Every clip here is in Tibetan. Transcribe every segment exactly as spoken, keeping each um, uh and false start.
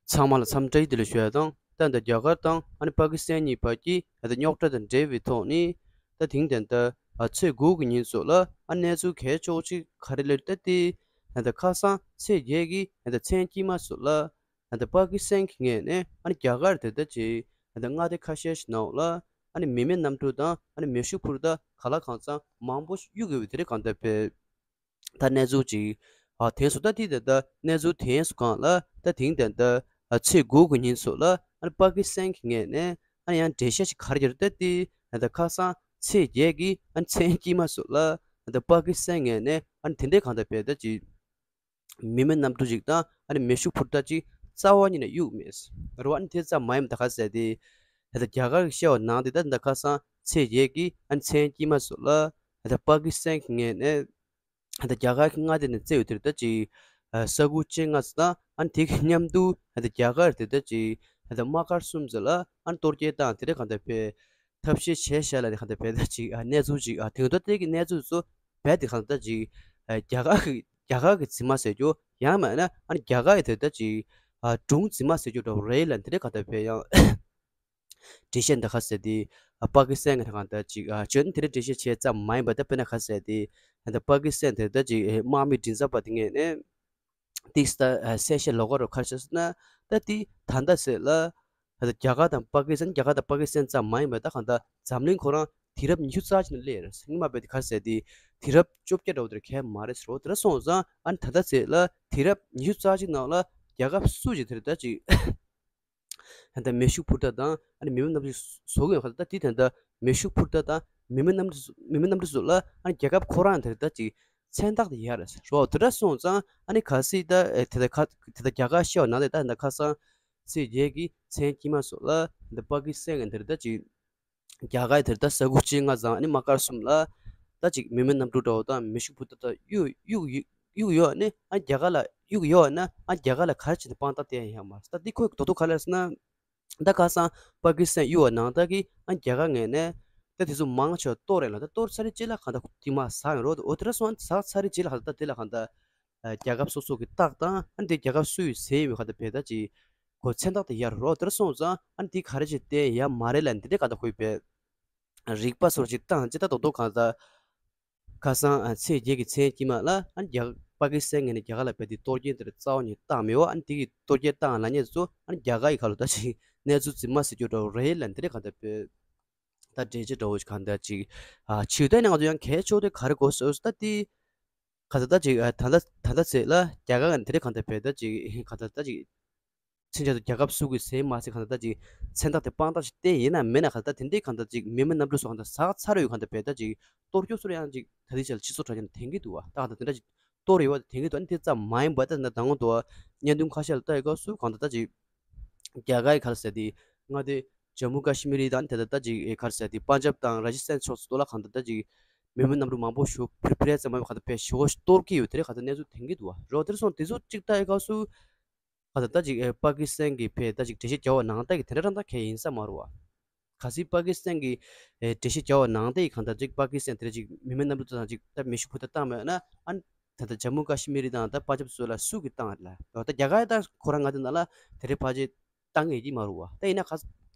ཚང་མ་ལ་འཚམས་འདྲི་བདེ་ལེགས་ཞུ་ཡ་དང་། ད་ལྟ་རྒྱ་གར་དང་ཨ་ནི་པ་ཀི་སི་ཐན་གཉིས་བར་གྱི་ད་ལྟ་རྙོག་དྲ་དང་འབྲེལ་བའི་ཐོག་ནས། ད་དེང་ད་ལྟ་ཨ་ཚེས་དགུ་གི་ཉིན་སོགས་ལ་ཨ་གནས་ཚུལ་གལ་ཆེ་ཅིག་ག་རེ་ལབ་ད་དེ། ད་ལྟ་ཁ་སང་ཚེས་བརྒྱད་ཀྱི་ད་ལྟ་མཚན་དཀྱིལ་མ་སོགས་ལ། ད་ལྟ་པ་ཀི་སི་ཐན་གྱི་ངོས་ནས་ཨ་ནི་རྒྱ་གར་དེ་ད་ཅིག་ད་ལྟ་མངའ་སྡེ་ཁ་ཤས་ཤིག་ནང་ལ་ཨ་ནི་མི་མེད་གནམ་གྲུ་དང་ཨ་ནི་མེ་ཤུགས་འཕུར་མདའ་ག་ལ་གང་འཚམ་མང་པོ་གཡུག་ཡོད་པའི་དེ་རིགས་གང་ལྟར་དཔེ། ད་གནས་ཚུལ་ཅིག་ཨ་ཐོན་སོང་། ད་དེ་ད་ལྟ་གནས་ཚུལ་ཐོན་སོང་གང་ལ་ད་དེང་ད་ལྟ་ཨ་ཚེས་དགུ་གི་ཉིན་སོགས་ལ་ཨ་ནི་པ་ཀི་སི་ཐན་གྱི་ངོས་ནས་ཨ་ནི་ཡང་འགྲེལ་བཤད་ཅིག་ག་རེ་བརྒྱབ་ད་དེ། ད་ལྟ་ཁ་སང་ཚེས་བརྒྱད་ཀྱི་ཨ་ནི་མཚན་དཀྱིལ་མ་སོགས་ལ་ད་ལྟ་པ་ཀི་སི་ཐན་ངོས་ནས་ཨ་ནི་དེ་འདྲའི་གང་ལྟར་དཔེ་ད་ཅིག་མི་མེད་གནམ་གྲུ་ཅིག་དང་ཨ་ནི་མེ་ཤུགས་འཕུར་མདའ་ཅིག་རྩ་བ་ཉིད་ནས་གཡུག་མེད་རེད་བ། ཨ་ནི་དེ་ཙམ་མ་ཡིན་པ་ད་ག་ཟེར་དེ། ད་ལྟ་རྒྱ་གར་གྱིས་བཤད་པ་ནང་དེ་ད་ད་ལྟ་ཁ་སང་ཚེས་བརྒྱད་ཀྱི་ཨ་ནི་མཚན་དཀྱིལ་མ་སོགས་ལ་ད་ལྟ་པ་ཀི་སི་ཐན་གྱི་ངོས་ནས་ད་ལྟ་རྒྱ་གར་གྱི་མངའ་སྡེ་ནས་བཙལ་ཡོད་དེ་རེད། ད་ཅིག་ས་ཁུག་བཅོ་ལྔ་ཙམ་དང་ཨ་ནི་དེ་གི་མཉམ་དུ་ད་ལྟ་རྒྱ་གར་དེ་ད་ཅིག་ད་ལྟ་དམག་སྒར་གསུམ་ཙམ་ལ་ཨ་ནི་གཏོར་སྐྱོན་བཏང་དེ་འདྲ་གང་ལྟར་དཔེ་ཐབས་ཤེས་བྱས་བྱས་ལ་ནི་གང་ལྟར་དཔེ་ད་ཅིག་ཨ་གནས་ཚུལ་ཅིག་ཨ་དེང་དུས་དེ་གི་གནས་ཚུལ་ཚོ་རྦད་དེ་གང་ལྟར་ད་ཅིག་ཨ་རྒྱ་གར་གི་རྒྱ་གར་གི་རྫུན་མ་ཟེར་རྒྱུ་ཡང་མིན་ན་ཨ་ནི་རྒྱ་གར་ཡི་དེ་ད་ཅིག་ཨ་སྒྲུང་རྫུན་མ་ཟེར་རྒྱུ་འདྲ་བོ་རེད་ལ་དེ་འདྲ་གང་ལྟར་དཔེ་ཡང་འགྲེལ་བཤད་འདི་ག་ཟེར་དེ། ཨ་པ་ཀི་སི་ཐན་གི་གང་ལྟར་ཅིག་ཨ་བྱོན་དེ་འདྲ་འགྲེལ་བཤད་བྱས་ཙམ་མ་ཡིན་པ་ད་དཔེར་ན་ག་ཟེར་དེ། ད་པ་ཀི་སི་ཐན་དེ་ད་ཅིག་ཨ་དམག་མི་མགྲིན་ཚབ་པ་དེ་ངོས་ནས། ཏིག་ས་ད་གསལ་བཤད་ལོགས་ཀ་རུ་ག་རེ་བྱས་སོང་ན། ད་དེ་ད་ལྟ་ཟེར་ལ། ད་ལྟ་རྒྱ་གར་དང་པ་ཀི་སི་ཐན། རྒྱ་གར་དང་པ་ཀི་སི་ཐན་ཙམ་མ་ཡིན་པར་ད་གང་ལྟར་འཛམ་གླིང་ཁོ་རང་དུས་རབས་ཉི་ཤུ་རྩ་གཅིག་ནང་སླེབས་རེད། སྔོན་མ་བས་དེ་ག་རེ་ཟེར་དེ། དུས་རབས་བཅོ་བརྒྱད་འདྲ་བོ་དེར་གལ་མ་རེད་ཟེར་རོ། དེ་འདྲ་སོང་ཙང་ཨ་ནི་ད་ལྟ་ཟེར་ལ་དུས་རབས་ཉི་ཤུ་རྩ་གཅིག་ནང་ལ་རྒྱལ་ཁབ་སུ་ཞིག་དེར་ད་ཅིག་ད་ལྟ་མེ་ཤུགས་འཕུར་མདའ་དང་ཨ་ནི་མི་མེད་གནམ་གྲུ་བཟོ་གི་ཡོད་ག་ད་དེ་ད་ལྟ་མེ་ཤུགས་འཕུར་མདའ་དང་མི་མེད་གནམ་གྲུ་མི་མེད་གནམ་གྲུ་བཟོ་ལ་ཨ་ནི་རྒྱལ་ཁབ་ཁོ་རང་དེར་ད་ཅིག་མཚན་རྟགས་དེ་ཡར་རེད་ཟེར་རོ། དེ་འདྲ་སོང་ཙང་ཨ་ནི་གལ་སྲིད་ད་ཨེ་དེ་ད་ཁ་དེ་ད་རྒྱ་གར་བཤད་པ་ནང་དེ་ད་ད་ཁ་སང་ཚེས་བརྒྱད་ཀྱི་མཚན་དཀྱིལ་མ་སོགས་ལ་ད་པ་ཀི་སི་ཐན་གྱི་དེར་ད་ཅིག་རྒྱ་གར་དེར་ད་ས་ཁུག་བཅོ་ལྔ་ཙམ་ཨ་ནི་དམག་སྒར་གསུམ་ལ་ད་ཅིག་མི་མེད་གནམ་གྲུ་འདྲ་བོ་དང་མེ་ཤུགས་འཕུར་མདའ་ད་གཡུག་གཡུག་གཡུག་ཡོད་ནི་ཨ་རྒྱ་གར་ལ་གཡུག་ཡོད་ན་ཨ་རྒྱ་གར་ལ་ག་རེ་བྱས་ནས་དཔང་རྟགས་བསྟན་ཡོད་མ་རེད། ད་འདི་ཁོས་རྡོག་རྡོག་ག་རེ་ཟེར་ན། ད་ཁ་སང་པ་ཀི་སི་ཐན་གཡུག་པ་ནང་ད་གི་ཨ་རྒྱ་གར་ངོས་ནས་ད་དེ་ཚོ་མང་ཆེ་བ་གཏོར་རེད་ལ། ད་གཏོར་ཚར་རྗེས་ལ་གང་ལྟར་དཀྱིལ་མ་ཟག་ཡོད་རོ། འོ་དེ་འདྲ་སོང་ཙང་ཟག་ཚར་རྗེས་ལ་གང་ལྟར་ད་དེ་ལ་གང་ལྟར་རྒྱལ་ཁབ་སོ་སོ་གི་རྟགས་དང་ཨ་ནི་དེ་རྒྱལ་ཁབ་སུ་ཡིས་ཟིན་ཡོད་གང་ལྟར་བས་ད་ཅིག་ཁོ་མཚན་རྟགས་དེ་ཡར་རོ། དེ་འདྲ་སོང་ཙང་ཨ་ནི་དེ་ག་རེ་བྱས་བསྟན་ཡོད་མ་རེད་ལ་འདི་འདྲ་གང་ལྟར་ཁོས་བས་རིག་པ་སོར་ཅིག་བཏང་ཅི་ད་རྡོག་རྡོག་གང་ལྟར། ཁ་སང་ཨ་ཚེས་བརྒྱད་ཀྱི་མཚན་དཀྱིལ་མ་ལ་ཨ་ནི་རྒྱ་པ་ཀི་སི་ཐན་ངོས་ནས་རྒྱ་གར་ལ་བས་དེ་གཏོར་སྐྱོན་དེ་རྩ་བ་ནས་བཏང་མེད་པ། ཨ་ནི་དེ་གི་གཏོར་སྐྱོན་བཏང་ལབ་མཁན་ཚོ་ཨ་ནི་རྒྱ་གར་གྱི་ཁ་ལོ་ད་ཅིག་གནས་ཚུལ་རྫུན་མ་ཟེར་རྒྱུ་འདྲ་བོ་རེད་ལ་འདི་འདྲ་གང་ལྟར་བས་ད་འགྲེལ་བཤད་འདྲ་བོ་ཞིག་གང་ལྟར་ཅིག་ཨ་བྱས་ད་ནི་ང་ཚོ་ཡང་གལ་ཆེ་བོ་དེ་ག་རེ་གོ་སོང་ཟེར་ད་དེ། གང་ལྟར་ད་ཅིག་ཨ་ད་ལྟ་ད་ལྟ་ཚེ་ལ་རྒྱ་གར་ངོས་ནས་དེ་འདྲ་གང་ལྟར་བས་ད་ཅིག་གང་ལྟར་ད་ཅིག་ཕྱིན་ཆད་དུ་རྒྱལ་ཁབ་སུ་གིས་ཟིན་མ་ཟིན་གང་ལྟར་ད་ཅིག་མཚན་རྟགས་དེ་དཔང་རྟགས་ཤིག་བསྟན་ཡིན་ན་མིན་ན་གང་ལྟར་དེ་འདྲའི་གང་ལྟར་ཅིག་མི་མེད་གནམ་གྲུ་སོགས་གང་ལྟར་ཟག་ཚར་ཡོད་གང་ལྟར་བས་ད་ཅིག་གཏོར་སྐྱོན་སོགས་ཡང་ཅིག་ད་ལྟའི་ཆར་ལ་སྤྱི་ཚོགས་དྲ་རྒྱ་ནས་ཐོན་གྱི་འདུག་བ། ད་གང་ལྟར་དེ་འདྲ་ཅིག་གཏོར་ཡོད་པ་དེ་ཐོན་གྱི་འདུག་ཨ་ནི་དེ་ཙམ་མ་ཡིན་པ་ད་ད་ལྟ་ང་ཚོ་བརྙན་ཐུང་ཁ་ཤས་ལ་ལྟ་ཡི་སྐབས་སུ་གང་ལྟར་ད་ཅིག་རྒྱ་གར་གྱི་ག་རེ་ཟེར་དེ་མངའ་སྡེ་ཇམ་མུ་ཀ་ཤི་མིར་དང་དེ་ལྟར་ད་ཅིག་ག་རེ་ཟེར་དེ་པན་ཇབ་དང་ར་ཇི་སི་ཐན་ཕྱོགས་སུ་གཏོར་ལ་གང་ལྟར་ད་ཅིག་མི་མེད་གནམ་གྲུ་མང་པོ་ཞིག་ཕུད་ཕུད་རེས་ཙམ་མ་ཡིན་པ་གང་ལྟར་བས་ཞེ་པོ་ཞིག་གཏོར་གྱི་ཡོད་དེ་རེད། གང་ལྟར་གནས་ཚུལ་ཐོན་གྱི་འདུག་བ། རོ་དེར་སོང་དེ་ཚོ་གཅིག་ལྟ་ཡི་སྐབས་སུ། ཁ་ད་ལྟ་ཅིག་ཨེ་པ་ཀི་སི་ཐན་གྱི་ཕེ་ད་ཅིག་འགྲེལ་བཤད་རྒྱག་པ་ནང་ལྟ་གི་དེ་འདྲ་རང་ད་གལ་ཡིན་ས་མ་རེད་བ། གལ་སྲིད་པ་ཀི་སི་ཐན་གྱི་ཨེ་འགྲེལ་བཤད་རྒྱག་པ་ནང་ལྟ་ཡི་གང་ལྟར་ཅིག་པ་ཀི་སི་ཐན་དེ་འདྲ་ཅིག་མི་མེད་གནམ་གྲུ་དང་ཅིག་ད་མེ་ཤུགས་འཕུར་མདའ་བཏང་མེད་ན་ཨ་ད་ལྟ་ཇམ་མུ་ཀ་ཤི་མིར་དང་ད་པན་ཇབ་སོགས་ལ་སུ་གིས་བཏང་རེད་ལ། ད་རྒྱ་གར་ད་ཁོ་རང་ང་ཚོ་ནང་ལ་དེ་འདྲའི་ཕལ་ཆེར་བཏང་ངེས་ཀྱི་མ་རེད་བ། ད་ཡིན་ན་ག་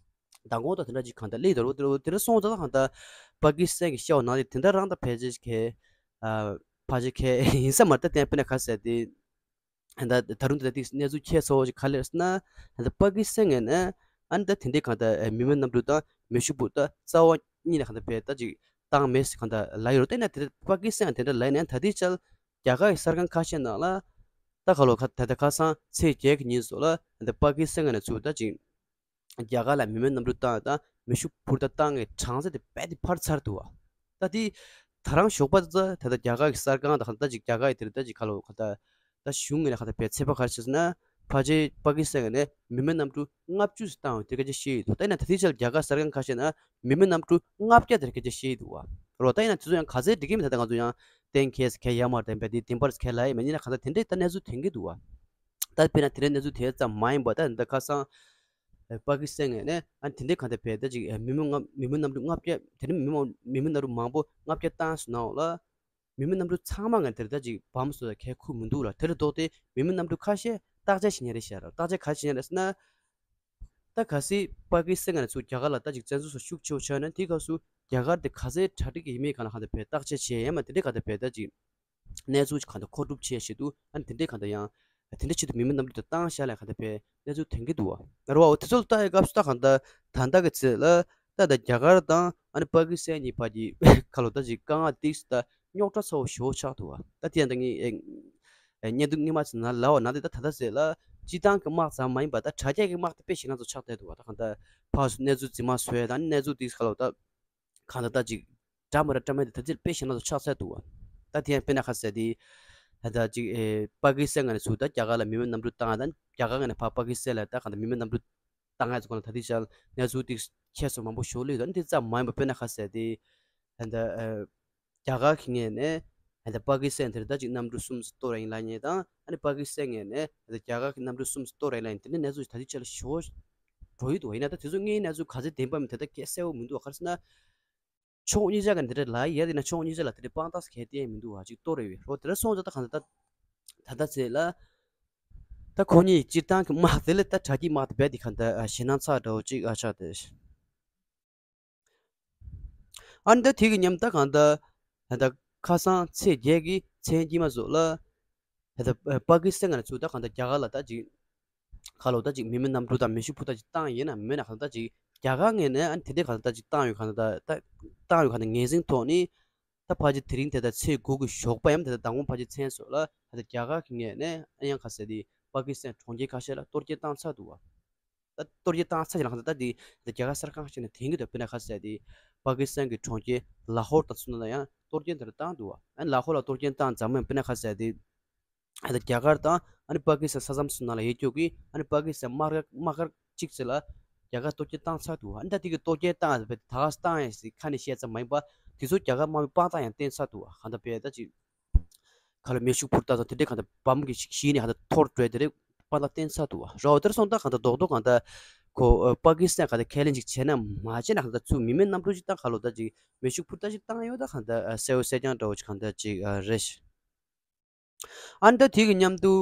མདང་དགོང་ད་དེ་འདྲ་ཅིག་གང་ལྟར་སླེབས་ད་རེད་བ། དེ་འདྲ་སོང་ཙང་ད་གང་ལྟར་པ་ཀི་སི་ཐན་གྱི་བཤད་པ་ནང་ལྟ་དེ་འདྲ་རང་ད་ཕལ་ཆེར་གལ་ཨ་ཕལ་ཆེར་གལ་ཡིན་ས་མ་རེད། ད་བསྟན་དཔེར་ན་ག་ཟེར་དེ། ད་ད་རུང་ད་ལྟ་གནས་ཚུལ་ཁྱད་མཚར་པོ་ཞིག་ག་རེ་རེད་ཟེར་ན། ད་ལྟ་པ་ཀི་སི་ཐན་ངོས་ནས་ཨ་ནི་ད་དེ་འདྲའི་གང་ལྟར་མི་མེད་གནམ་གྲུ་དང་མེ་ཤུགས་འཕུར་མདའ་རྩ་བ་ཉིད་ནས་གང་ལྟར་བས་ད་ཅིག་བཏང་མེད་ཟེར་གང་ལྟར་ལབ་ཡོད་རེད། དེ་ན་དེ་ལྟར་པ་ཀི་སི་ཐན་དེ་འདྲ་ལབ་ནས་ད་ལྟའི་ཆར་རྒྱ་གར་གྱི་གསར་ཁང་ཁ་ཤས་ནང་ལ་ད་ག་ལོ་ཁ་ད་ལྟ་ཁ་སང་ཚེས་བརྒྱད་ཀྱི་ཉིན་སོགས་ལ་ད་ལྟ་པ་ཀི་སི་ཐན་ངོས་ནས་ཚུར་ད་ཅིག་རྒྱ་གར་ལ་མི་མེད་གནམ་གྲུ་བཏང་དང་མེ་ཤུགས་འཕུར་མདའ་བཏང་བའི་གྲངས་ཚད་དེ་རྦད་དེ་འཕར་ཚར་འདུག་བ། ད་དེ་ད་རང་ཞོགས་པ་ད་ད་ལྟ་རྒྱ་གར་གྱི་གསར་ཁང་དང་ད་རྒྱ་གར་གྱི་དེར་ད་ཅིག་ག་ལོ་ག་ད་ད་གཞུང་ངོས་ནས་ག་ད་བས་ཚོད་དཔག་ག་རེ་བྱས་ཟེར་ན། ཕལ་ཆེར་པ་ཀི་སི་ཐན་ངོས་ནས་མི་མེད་གནམ་གྲུ་ལྔ་བཅུ་ཙམ་བཏང་བའི་དེ་སྐད་ཆ་བཤད་ཡོད་འདུག་ད་ཡིན་ན་ད་ལྟའི་ཆར་རྒྱ་གར་གསར་ཁང་ཁ་ཤས་ན་མི་མེད་གནམ་གྲུ་ལྔ་བརྒྱ་དེར་སྐད་ཆ་བཤད་ཡོད་འདུག་བ། རོ་ད་ཡིན་ན་དེ་ཚོ་ཡང་ག་ཚད་འགྲིག་གི་མེད་ད་ད་ང་ཚོ་ཡང་གཏན་འཁེལ་ཟེར་གལ་ཡོད་མ་རེད། དེ་བས་དེ་བར་གལ་ལ་ཡོད་མེད་ཡིན་ན་གང་ལྟར་དེ་འདྲའི་ད་གནས་ཚུལ་ཐོན་གྱི་འདུག་བ། ད་དཔེར་ན་དེ་འདྲའི་གནས་ཚུལ་དེ་ཙམ་མ་ཡིན་པ་ད་ད་ཁ་སང་པ་ཀི་སི་ཐན་ངོས་ནས་ཨ་དེ་འདྲའི་གང་ལྟར་བས་ད་ཅིག་མི་མེད་ལྔ་མི་མེད་གནམ་གྲུ་ལྔ་བརྒྱ་དེ་འདྲའི་མི་མེད་མི་མེད་གནམ་གྲུ་མང་པོ་ལྔ་བརྒྱ་བཏང་སོང་ནའང་ལ། མི་མེད་གནམ་གྲུ་ཚང་མ་ངས་དེར་ད་ཅིག་བམ་བཟོ་ལ་ཁས་ཁུར་མི་འདུག་ལ། དེ་ལས་ལྡོག་སྟེ་མི་མེད་གནམ་གྲུ་ཁ་ཤས་ བརྟག་དཔྱད་བྱེད་མཁན་རེད་ཤག་ར། བརྟག་དཔྱད་ག་རེ་བྱེད་མཁན་རེད་ཟེར་ན། ད་གལ་སྲིད་པ་ཀི་སི་ཐན་ནས་ཚུར་རྒྱ་གར་ལ་ད་ཅིག་བཙན་འཛུལ་སོགས་ཤུགས་ཆེ་བོ་བྱུང་ན། དེའི་སྐབས་སུ་རྒྱ་གར་དེ་ག་ཚད་གྲ་སྒྲིག་ཡིན་མིན་གང་ལ་གང་ལྟར་བས་བརྟག་དཔྱད་བྱས་ཡས་མ། དེ་འདྲའི་གང་ལྟར་བས་ད་ཅིག་གནས་ཚུལ་གང་ལྟར་མཁོ་སྒྲུབ་བྱས་བྱས་འདུག་ཨ་ནི་དེ་འདྲའི་གང་ལྟར་ཡང་དེ་འདྲའི་ཆེད་དུ་མི་མེད་གནམ་གྲུ་དེ་བཏང་བཞག་ལ་གང་ལྟར་བས་གནས་ཚུལ་ཐོན་གྱི་འདུག་བ། རེད་བ། འོ་དེ་ཚོ་ལ་ལྟ་ཡི་སྐབས་སུ་ད་གང་ལྟར་ད་ལྟ་གི་ཚེ་ལ་ད་ད་རྒྱ་གར་དང་ཨ་ནི་པ་ཀི་སི་ཐན་གཉིས་བར་གྱི་ཁ་ལོ་ད་ཅིག་དཀའ་ངལ་ཏིག་ཙམ་ད་རྙོག་དྲ་ཚ་བོ་ཞེ་པོ་ཆགས་འདུག་བ། ད་དེ་ཡང་ད་ངས་ཨེ་ཨེ་བརྙན་ཐུང་སྔོན་མ་ཚོ་ནང་ལབ་པ་ནང་དེ་ད་ད་ལྟ་ཚེ་ལ་སྤྱིར་བཏང་གི་དམག་ཙམ་མ་ཡིན་པ་ད་དྲ་རྒྱ་གི་དམག་དེ་དཔེ་ཞེད་སྣང་ཚ་བོ་ཆགས་བསྡད་འདུག་བ། ད་གང་ལྟར་ཕར་ཚུར་གནས་ཚུལ་རྫུན་མ་བཟོས་དང་གནས་ཚུལ་ཏིག་ཙམ་ཁ་ལོ་ད། གང་ལྟར་ད་ཅིག་འདྲ་མི་འདྲ་འདྲ་མིན་དེ་ད་ཅིག་དཔེ་ཞེད་སྣང་ཚ་བོ་ཆགས་ཚར་འདུག་བ། ད་དེ་ཡང་དཔེར་ན་ཁ་གསལ་དེ་ད་ཅིག་ཨེ་པ་ཀི་སི་ཐན་ནས་ཚུར་ད་རྒྱ་གར་ལ་མི་མེད་གནམ་གྲུ་བཏང་ཡ་དང་རྒྱ་གར་ནས་ཕར་པ་ཀི་སི་ཐན་ལ་ད་གང་ལྟར་མི་མེད་གནམ་གྲུ་བཏང་ཡ་ཚོ་གང་ལ་ད་ལྟའི་ཆར་གནས་ཚུལ་དེ་ཁྱད་སོ་མང་པོ་ཤོར་ལེ་ཡོད། ད་དེ་ཙམ་མ་ཡིན་པ་དཔེར་ན་ཁ་གསལ་དེ་ད་ལྟ་ཨེ་རྒྱ་གར་གྱི་ངོས་ནས་ད་ལྟ་པ་ཀི་སི་ཐན་དེར་ད་ཅིག་གནམ་གྲུ་གསུམ་གཏོར་ཡིན་ལབ་མཁན་དང་། ཨ་ནི་པ་ཀི་སི་ཐན་ངོས་ནས་ད་ལྟ་རྒྱ་གར་གྱི་གནམ་གྲུ་གསུམ་གཏོར་ཡིན་ལབ་མཁན་དེ་འདྲའི་གནས་ཚུལ་ད་ལྟའི་ཆར་ལ་ཤོར་འགྲོ་ཡི་འདུག་བ། ཡིན་ན་ད་དེ་ཚོ་དངོས་ཡོད་གནས་ཚུལ་ག་ཚོད་བདེན་པ་མིན་དེ་ད་གལ་གསལ་བོ་མི་འདུག་བ། ག་རེ་ཟེར་ན། ཕྱོགས་གཉིས་ཆ་ག་འདི་འདྲ་ལབ་ཡ་དེ་ན་ཕྱོགས་གཉིས་ཆ་ལ་དེ་འདྲའི་དཔང་རྟགས་གལ་ཏེ་མི་འདུག་བ། ཅིག་གཏོར་རེ་བས་རོ། དེ་འདྲ་སོང་ཙང་ད་གང་ལྟར་ད་ད་ལྟ་ཚེ་ལ་ད་ཁོ་གཉིས་སྤྱིར་བཏང་གི་དམག་དེ་ལས་ད་དྲ་རྒྱའི་དམག་དེ་རྦད་དེ་གང་ལྟར་ཨ་ཞེད་སྣང་ཚ་འདྲ་བོ་ཅིག་ཨ་ཆགས་ཏེ། ཨ་ནི་ད་དེ་གི་མཉམ་ད་གང་ལྟར་ད་ལྟ་ཁ་སང་ཚེས་བརྒྱད་ཀྱི་མཚན་དཀྱིལ་མ་ཚོ་ལ། ད་ལྟ་པ་ཀི་སི་ཐན་ནས་ཚུར་ད་གང་ལྟར་རྒྱ་གར་ལ་ད་ཅིག་ཁ་ལོ་ད་ཅིག་མི་མེད་གནམ་གྲུ་དང་མེ་ཤུགས་འཕུར་མདའ་ཅིག་བཏང་ཡིན་ན་མེད་ན་གང་ལྟར་ཅིག་རྒྱ་གར་ངོས་ནས་ཨ་ནི་དེ་འདྲའི་གང་ལྟར་ཅིག་བཏང་ཡོད་གང་ལྟར་ད་བཏང་ཡོད་གང་ལྟར་ངོས་འཛིན་ཐོག་ནས། ད་ཕལ་ཆེར་དེ་རིང་དེ་ལྟར་ཚེས་དགུ་གི་ཞོགས་པ་ཡམ་དེ་ལྟར་མདང་དགོང་ཕལ་ཆེར་མཚན་སོགས་ལ་ད་ལྟ་རྒྱ་གར་གྱི་ངོས་ནས་ཨ་ཡང་ཁ་གསལ་དེ་པ་ཀི་སི་ཐན་གྲོང་ཁྱེར་ཁ་ཤས་ལ་གཏོར་སྐྱོན་བཏང་ཚར་འདུག་བ། ད་གཏོར་སྐྱོན་བཏང་ཚར་ཞིག་ལ་གང་ལྟར་ད་དེ་ད་ལྟ་རྒྱ་གར་གསར་ཁང་ཞིག་ནས་དེང་གི་ད་དཔེར་ན་ཁ་གསལ་དེ་པ་ཀི་སི་ཐན་གྱི་གྲོང་ཁྱེར་ལ་ཧོར་དང་ཚུ་ན་ལ་ཡང་གཏོར་སྐྱོན་དེ་འདྲ་བཏང་འདུག་བ། ཨ་ནི་ལ་ཧོར་ལ་གཏོར་སྐྱོན་བཏང་ཙམ་མ་ཡིན་པ་དཔེར་ན་ཁ་གསལ་དེ། ཨ་ནི་རྒྱ་གར་དང་ཨ་ནི་པ་ཀི་སི་ཐན་ས་མཚམས་སུ་ནང་ལ་ཡོད་ཀྱོག་གི་ཨ་ནི་པ་ཀི་སི་ཐན་དམག་སྒར་དམག་སྒར་གཅིག་ཚེ་ལ་རྒྱ་གར་གཏོར་སྐྱོན་བཏང་ཚར་འདུག་ཨ་ནི་ད་དེ་གི་གཏོར་སྐྱོན་བཏང་ཡ་ད་ག་བཏང་ཡ་ཟིག་ཁ་ནས་བཤད་ཙམ་མ་ཡིན་པ་དེ་ཚོ་རྒྱ་གར་དམག་མི་དཔང་རྟགས་ཡང་བསྟན་ཚར་འདུག་ག་འདྲ་བས་ད་ཅིག་ཁ་ལ་མེ་ཤུགས་འཕུར་མདའ་དང་དེ་འདྲས་ག་འདྲ་བམ་གི་ཞིག་གཞི་ནས་ག་འདྲ་འཐོར་འགྲོ་དེ་རེད་དཔང་རྟགས་བསྟན་ཚར་འདུག་ག་རོ། དེར་སོང་ད་ག་འདྲ་རྡོག་རྡོག་ག་འདྲ་ཁོ་པ་ཀི་སི་ཐན་ག་འདྲ་ཁས་ལེན་ཅིག་བྱས་ན་མ་བྱས་ན་ག་འདྲ་ཚུར་མི་མེད་གནམ་གྲུ་ཅིག་བཏང་ཁ་ལོ་ད་ཅིག་མེ་ཤུགས་འཕུར་མདའ་ཅིག་བཏང་ཡོད་ད་ག་འདྲ་གསལ་བོ་གསལ་རྐྱང་འདྲ་བོ་ཅིག་ག་འདྲ་ཅིག་རེད། ཨ་ནི་ད་དེ་གི་མཉམ་དུ་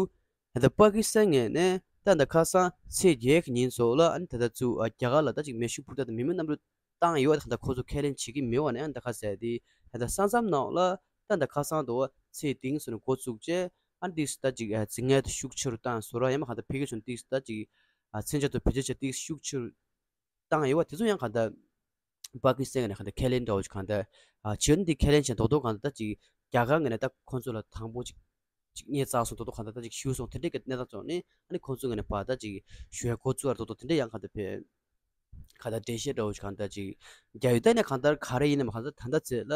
ད་ལྟ་པ་ཀི་སི་ཐན་ངོས་ནས་ད་ལྟ་ཁ་སང་ཚེས་བརྒྱད་ཀྱི་ཉིན་སོགས་ལ་ཨ་ནི་ད་ལྟ་ཚུར་ཨ་རྒྱ་གར་ལ་ད་ཅིག་མེ་ཤུགས་འཕུར་མདའ་དང་མི་མེད་གནམ་གྲུ་བཏང་ཡོད་པ་ད་ལྟ་ཁོ་ཚོ་ཁས་ལེན་བྱེད་ཀྱི་མེད་པ་ནས་ཨ་ནི་ད་ཁ་གསལ་དེ་ད་ལྟ་ས་མཚམས་ནང་ལ་ད་ལྟ་ཁ་སང་དུ་ཚེས་བདུན་སོགས་ནས་འགོ་བཙུགས་རྗེས་ཨ་ནི་ཏིག་ཙམ་ད་ཅིག་ཨ་རྫིག་ངན་དེ་ཤུགས་ཆེ་རུ་བཏང་བཟོ་འདྲ་ཡང་མ་གང་ལྟར་ཕ་གི་ཚོ་ནས་ཏིག་ཙམ་ད་ཅིག་ཨ་མཚོན་ཆ་དང་བེད་སྤྱོད་བྱས་ཏིག་ཙམ་ཤུགས་ཆེ་རུ་བཏང་ཡོད་པ་དེ་ཚོ་ཡང་གང་ལྟར་པ་ཀི་སི་ཐན་ནས་གང་ལྟར་ཁས་ལེན་འདྲ་བོ་ཞིག་གང་ལྟར་ཨ་བྱས་ནས་འདི་ཁས་ལེན་བྱས་རྡོག་རྡོག་གང་ལྟར་ད་ཅིག་རྒྱ་གར་ངོས་ནས་ད་ཁོང་ཚོ་ལ་དང་པོ་ཅིག་ཅིག་བརྙས་བཙགས་སོང་རྡོག་རྡོག་གང་ལྟར་ད་ཅིག་ཞུས་སོང་དེ་འདྲའི་གི་གནས་སྟངས་བྱུང་ནས་ཨ་ནི་ཁོང་ཚོ་ངོས་ནས་ཕར་ད་ཅིག་ཞུ་ཡ་འགོ་བཙུགས་ཡ་རྡོག་རྡོག་དེ་འདྲ་ཡང་གང་ལྟར་བས་གང་ལྟར་འགྲེལ་བཤད་འདྲ་བོ་ཞིག་གང་ལྟར་ཅིག་རྒྱག་ཡོད། ད་ནས་གང་ལྟར་ག་རེ་ཡིན་ནམ་གང་ལྟར་ད་ལྟ་ཚེ་ལ།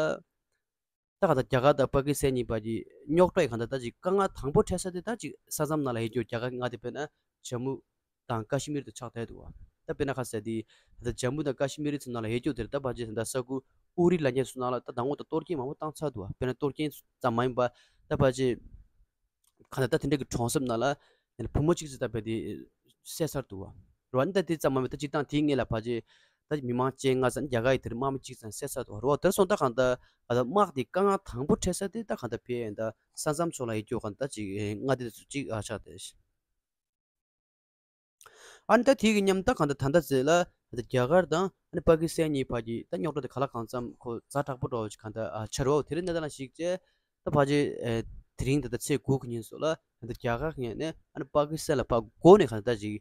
ད་ག་ད་རྒྱ་གར་དང་པ་ཀི་སི་ཐན་གཉིས་བར་གྱི་རྙོག་དྲ་ཡི་གང་ལྟར་ད་ཅིག་དཀའ་ངལ་དང་པོ་འཕྲད་ས་དེ་ད་ཅིག་ས་མཚམས་ནང་ལ་ཡོད་རྒྱུ་རྒྱ་གར་གྱི་མངའ་སྡེ་དཔེར་ན་ཇམ་མུ་དང་ཀ་ཤི་མིར་དུ་ཆགས་བསྡད་འདུག་བ། ད་དཔེར་ན་ཁ་གསལ་དེ་ད་ཇམ་མུ་དང་ཀ་ཤི་མིར་ཚོ་ནང་ལ་ཡོད་རྒྱུ་དེར་ད་ཕལ་ཆེར་ད་ས་ཁུལ་ཨུ་རི་ལབ་མཁན་ཚོ་ནང་ལ་ད་དང་པོ་ད་གཏོར་སྐྱོན་མང་པོ་བཏང་ཚར་འདུག་བ། དཔེར་ན་གཏོར་སྐྱོན་ཙམ་མ་ཡིན་པ་ད་ཕལ་ཆེར་གང་ལྟར་ད་དེ་འདྲ་གི་གྲོང་གསེབ་ནང་ལ་ཡང་བུ་མོ་གཅིག་ཙམ་ད་བས་དེ་བསད་ཚར་འདུག་བ། རེད་བ། ཨ་ནི་ད་དེ་ཙམ་མ་མེད་ད་སྤྱིར་བཏང་དེའི་སྔོན་ལ་ཕལ་ཆེར་ད་མི་མང་བཅོ་ལྔ་ཙམ་རྒྱ་གར་ཡི་དེར་དམག་མི་གཅིག་ཙམ་བསད་ཚར་འདུག་བ། རེད་བ། དེར་སོང་ད་གང་ལྟར་ཨ་ད་དམག་དེ་དཀའ་ངལ་དང་པོ་འཕྲད་ས་དེ་ད་གང་ལྟར་བས་ད་ས་མཚམས་ཕྱོགས་ལ་ཡོད་རྒྱུ་གང་ལྟར་ཅིག་མངའ་སྡེ་དེ་ཚོ་གཅིག་ཨ་ཆགས་ཏེ། ཨ་ནི་ད་དེ་གི་མཉམ་ད་གང་ལྟར་ད་ལྟ་ཚེ་ལ་ད་རྒྱ་གར་དང་ཨ་ནི་པ་ཀི་སི་ཐན་གཉིས་བར་གྱི་ད་རྙོག་དྲ་དེ་གང་ལ་གང་འཚམ་ཁོ་ཛ་དྲག་པོ་འདྲ་བོ་ཅིག་གང་ལྟར་ཨ་ཆགས་རེད་བ། དེ་རིང་གནས་སྟངས་ལ་གཞིགས་བྱས། ད་ཕལ་ཆེར་ཨེ་དེ་རིང་ད་ལྟ་ཚེས་དགུ་གི་ཉིན་སོགས་ལ་ད་ལྟ་རྒྱ་གར་ངོས་ནས་ཨ་ནི་པ་ཀི་སི་ཐན་ལ་ཕར་མགོ་ནས་གང་ལྟར་ཅིག་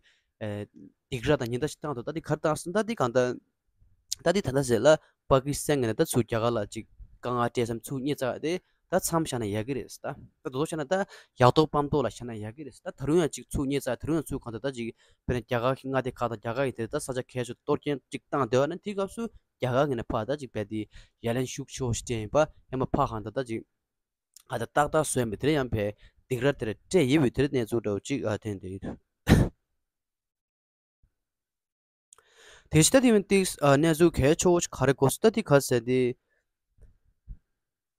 ཨེ་སྡིགས་ར་དང་ཉེན་བརྡ་ཞིག་བཏང་འདུག་ད་འདི་ག་རེ་བཏང་སོང་ད་འདི་གང་ལྟར་ད་འདི་ད་ལྟ་ཟེར་ལ་པ་ཀི་སི་ཐན་ངོས་ནས་ད་ཚུར་རྒྱ་གར་ལ་ཅིག་དཀའ་ངལ་སྤྲད་བསམ་ཚུར་བརྙས་བཅག་དེ་ད་མཚམས་བཞག་ན་ཡག་གི་རེད། ད་ད་དོ་བཞག་ན་ད་ཡག་ཐོག་སྤམ་ཐོག་ལ་བཞག་ན་ཡག་གི་རེད། ད་ད་རུང་ཡང་ཅིག་ཚུར་བརྙས་བཅག་ད་རུང་ཡང་ཚུར་གང་ལྟར་ད་ཅིག་དཔེར་ན་རྒྱ་གར་གྱི་མངའ་སྡེ་ཁག་དང་རྒྱ་གར་ཡི་དེར་ད་ས་ཆ་གས་ཆོད་གཏོར་སྐྱོན་ཅིག་བཏང་འདོད་ན་དེའི་སྐབས་སུ་རྒྱ་གར་ངོས་ནས་ཕར་ད་ཅིག་བས་དེ་ཡ་ལན་ཤུགས་ཆེ་བོ་ཞིག་སྤྲད་ཡིན་པ་ཡང་མ་ཕར་གང་ལྟར་ད་ཅིག་ཨ་ད་ཏག་ཏག་བཟོས་ཡིན་པ་དེ་རེད། ཡང་བས་སྡིགས་ར་དེ་རེད་སྤྲད་ཡོད་པའི་དེ་རེད་གནས་ཚུལ་འདྲ་བོ་ཅིག་ཨ་ཐོན་བསྡད་ཡོད། དེ་ཕྱི་ད་དེ་མིན་ཏིག་ཨ་གནས་ཚུལ་གལ་ཆེ་བོ་ཞིག་ག་རེ་གོ་སོང་ད་དེ་ག་ཟེར་དེ།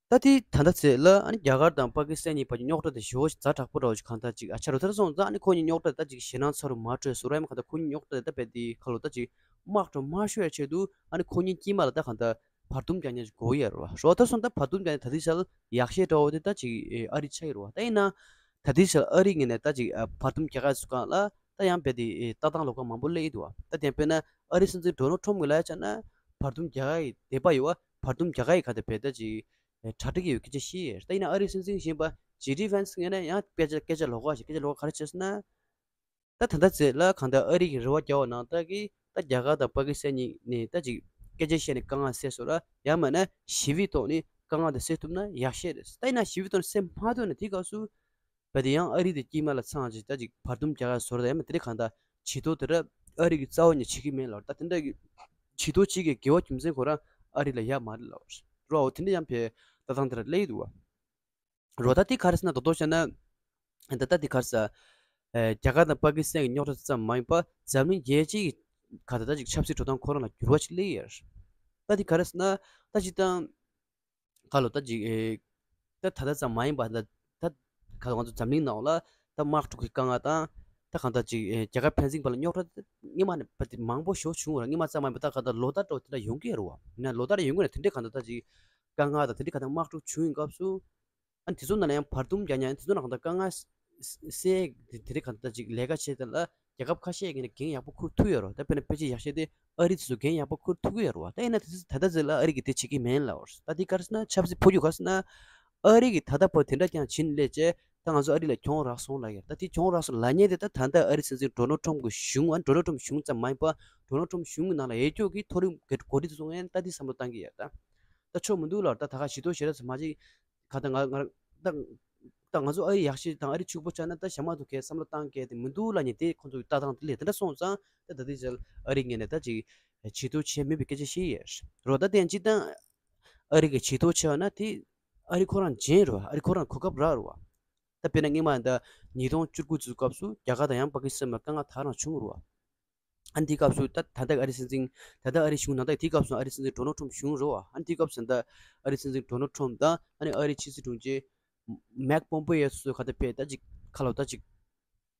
ད་དེ་ད་ལྟ་ཚེ་ལ་ཨ་ནི་རྒྱ་གར་དང་པ་ཀི་སི་ཐན་གཉིས་བར་གྱི་རྙོག་དྲ་དེ་ཞེ་པོ་ཞིག་ཛ་དྲག་པོ་འདྲ་བོ་ཞིག་གང་ལྟར་ཅིག་ཨ་ཆ་རུ་ཐར་སོང་ཙང་ཨ་ནི་ཁོ་གཉིས་རྙོག་དྲ་ད་ཅིག་ཞེད་སྣང་ཚ་རུ་མ་འཕྲོད་སོང་ར་ཡང་མ་གང་ལྟར་ཁོ་གཉིས་རྙོག་དྲ་དེ་ད་བས་དེ་ཁ་ལོ་ད་ཅིག་དམག་འགྲོ་མ་ཤོར་ཡ་ཆེད་དུ་ཨ་ནི་ཁོ་གཉིས་དཀྱིལ་མ་ལ་ད་གང་ལྟར་བར་འདུམ་རྒྱག་མཁན་ཞིག་དགོས་ཡ་རེད་བ། རོ་ཐར་སོང་ད་བར་འདུམ་རྒྱག་མཁན་ད་དེ་ཆ་ལ་ཡག་ཤོས་འདྲ་བོ་དེ་ད་ཅིག་ཨ་རི་ཆགས་ཡོད་རེད་བ། ད་ཡིན་ན་ ད་ལྟའི་ཆར་ཨ་རིའི་ངོས་ནས་ད་ཅིག་ཨ་བར་འདུམ་རྒྱག་ག་སུ་གང་ལ་ད་ཡང་རྦད་དེ་ཨེ་ལྟ་སྟངས་ལོགས་ཀ་མང་པོ་སླེབས་ཀྱི་འདུག་བ། ད་དེ་དཔེར་ན་ཨ་རིའི་སྲིད་འཛིན་ཌོ་ནལ་ཊམ་གྱི་ལབ་ཡ་ཆ་ན་བར་འདུམ་རྒྱག་ག་ཡི་འདོད་པ་ཡོད་བ། བར་འདུམ་རྒྱག་ག་ཡི་ག་ད་རྦད་ད་ཅིག་ཨེ་གྲ་སྒྲིག་ཡོད་སྐད་ཆ་བཤད་ཡོད། ད་ཡིན་ན་ཨ་རིའི་སྲིད་འཛིན་གཞན་པ་ཇེ་ཌི་ཝན་སི་ངོས་ནས་ཡང་སྐད་ཆ་སྐད་ཆ་ལོགས་ཀ་ཞིག་སྐད་ཆ་ལོགས་ཀ་ག་རེ་བྱས་སོང་ན། ད་ད་ལྟ་ཚེ་ལ་གང་ལྟར་ཨ་རི་གི་རེ་བ་རྒྱག་པ་ནང་ལྟར་གྱི་ད་རྒྱ་གར་དང་པ་ཀི་སི་ཐན་གཉིས་ནས་ད་ཅིག་སྐད་ཆ་བཤད་ནས་དཀའ་ངལ་སེལ་སོང་ར། ཡང་མིན་ན་ཞི་བའི་ཐོག་ནས་དཀའ་ངལ་དེ་སེལ་ཐུབ་ན་ཡག་ཤོས་རེད། ད་ཡིན་ན་ཞི་བའི་ཐོག་ནས་སེལ་མ་ཐུབ་ན་དེའི་སྐབས་སུ་རྦད་དེ་ཡང་ཨ་རི་དེ་དཀྱིལ་མ་ལ་ཚང་ཅིག་ད་ཅིག་བར་འདུམ་རྒྱག་ཡ་བཟོ་ར། ད་ཡང་མིན་དེ་རིང་གང་ལྟར་བྱེད་ཐོག་དེ་ར་ཨ་རི་གི་རྩ་བ་ནས་བྱེད་ཀྱི་མེད་ལབ་ར། ད་དེ་འདྲ་གི་བྱེད་ཐོག་གཅིག་གི་དགེ་བ་རྒྱུ་མཚན་ཁོ་རང་ཨ་རི་ལ་ཡག་མ་རེད་ལབ་ར། འོ་དེ་འདྲ་ཡང་བས་ལྟ་སྟངས་དེ་ར་སླེབས་ཀྱི་འདུག་བ། རོ། ད་དེ་ག་རེ་ཟེར་ན་རྡོག་རྡོག་བཤད་ན། ད་ད་དེ་ག་རེ་ཟེར། ཨེ་རྒྱ་གར་དང་པ་ཀི་སི་ཐན་གྱི་རྙོག་དྲ་ཙམ་མ་ཡིན་པར་འཛམ་གླིང་རྒྱལ་སྤྱིའི་ག་ད་ད་ཅིག་ཆབ་སྲིད་འགྲོ་སྟངས་ཁོ་རང་ལ་འགྱུར་བ་ཞིག་སླེབས་ཡོད། ད་དེ་ག་རེ་ཟེར་ན། ད་སྤྱིར་བཏང་ཁ་ལོ་ད་ཅིག་ཨེ་ད་ད་ལྟ་ཙམ་མ་ཡིན་པར་ད་ད་ག་ང་ཚོ་འཛམ་གླིང་ནང་ལ་ད་དམག་འཁྲུག་གི་དཀའ་ངལ་དང་། ད་གང་ལྟར་ཅིག་ཨེ་རྒྱ་གར་ཕན་ཚུན་བར་ལ་རྙོག་དྲ་སྔོན་མ་ནས་བར་དེ་མང་པོ་ཞིག་བྱུང་བ་རེད། སྔོན་མ་ཙམ་མ་ཡིན་པར་ད་གང་ལྟར་ལོ་ལྟར་འགྲོ་དེ་འདྲ་ཡོང་གི་ཡོད་རེད་བ། ཡིན་ན་ལོ་ལྟར་ཡོང་གི་ན་དེ་འདྲའི་གང་ལྟར་ད་ཅིག་དཀའ་ངལ་དང་དེ་འདྲའི་གང་ལྟར་དམག་འཁྲུག་བྱུང་ཡོང་སྐབས་སུ། ཨ་ནི་དེ་ཚོ་ནང་ལ་ཡང་བར་འདུམ་རྒྱག་མཁན་དེ་ཚོ་ནང་གང་ལྟར་དཀའ་ངལ་སེལ་དེ་དེ་རིགས་གང་ལྟར་ཅིག་ལས་ཀ་བྱེད་དེ་ལ་རྒྱལ་ཁབ་ཁ་ཤས་ཀྱིས་ནི་འགན་ཡག་པོ་འཁུར་ཐུབ་ཡོད་རེད། ད་དཔེར་ན་ཕལ་ཆེར་ཡག་ཤོས་དེ་ཨ་རི་དེ་ཚོ་འགན་ཡག་པོ་འཁུར་ཐུབ་ཀྱི་ཡོད་རེད་བ། ད་ཡིན་ན་དེ་ཚོ་ད་ལྟ་ཟེར་ལ་ཨ་རི་གིས་དེ་བྱེད་ཀྱི་མིན་ལབ་རེད། ད་དེ་ག་རེ་ཟེར་ན་ཆབ་སྲིད་འཕོ་འགྱུར་ག་རེ་ཟེར་ན། ཨ་རི་གིས་ད་ལྟ་བར་དེ་འདྲ་ཀྱང་བྱེད་ནས་སླེབས་བྱས་ད་ང་ཚོ་ཨ་རི་ལ་གྱོང་རག་སོང་ལབ་ཡོད། ད་དེ་གྱོང་རག་སོང་ལབ་མཁན་དེ་ད་ད་ལྟ་ཨ་རི་སྲིད་འཛིན་ཌོ་ནལ་ཊམ་གྱི་གཞུང་། ཨ་ཌོ་ནལ་ཊམ་གཞུང་ཙམ་མ་ཡིན་པར་ཌོ་ནལ་ཊམ་གཞུང་གི་ནང་ལ་ཡོད་ཀྱོག་གི་མཐོ་རིམ་གྱི་འགོ་ཁྲིད་ཚོ་ངས་ད་དེ་བསམ་བློ་བཏང་གི་ཡོད། ད་ད་ཆོ་མི་འདུག་ལབ། ད་ད་ག་ཞི་ཏོ་ཞེ་ར་ཚོ་མ་གཅིག་ག་ད་ང་ང་ད་ད་ང་ཚོ་ཨ་རི་ཡག་ཤོས་དང་ཨ་རི་ཕྱུག་པོ་ཆགས་ན་ད་ཞྭ་དམར་ཚོ་གས་བསམ་བློ་བཏང་གལ་དེ་མི་འདུག་ལབ་མཁན་དེ་ཁོང་ཚོ་གི་ལྟ་སྟངས་དེ་ལས་དེ་འདྲ་སོང་ཙང་། ད་ད་ལྟའི་ཆར་ཨ་རི་ངོས་ནས་ད་ཅིག་ཇུས་གཏོགས་བྱས་མེད་པའི་སྐད་ཆ་བཤད་ཡོད་རོ། ད་དེ་ཡང་སྤྱིར་བཏང་ཨ་རི་གི་ཇུས་གཏོགས་བྱས་པ་ན་དེ་ཨ་རི་ཁོ་རང་འཇོན་རོ། ཨ་རི་ཁོ་རང་གོ་སྐབས་རག་རོ། ད་དཔེར་ན་སྔོན་མ་ད་ཉིས་སྟོང་བཅུ་དགུ་ཚོའི་སྐབས་སུ་རྒྱ་གར་དང་ཡང་པ་ཀི་སི་ཐན་ལ་དཀའ་ངལ་ད་རང་བྱུང་རོ། ཨ་ནི་དེའི་སྐབས་སུ་ད་ད་ལྟ་ཨ་རི་སྲིད་འཛིན། ད་ལྟ་ཨ་རི་གཞུང་ནང་ད་དེའི་སྐབས་སུ་ཨ་རི་སྲིད་འཛིན་ཌོ་ནལ་ཊམ་གཞུང་རེད་བ། ཨ་ནི་དེའི་སྐབས་སུ་ད་ཨ་རི་སྲིད་འཛིན་ཌོ་ནལ་ཊམ་དང་ཨ་ནི་ཨ་རིའི་ཕྱི་སྲིད་དྲུང་ཆེ་མེག་པོམ་པེ་ཡོ་སོགས་ག་ད་ཕེ་ད་ཅིག་ཁ་ལོ་ད་ཅིག་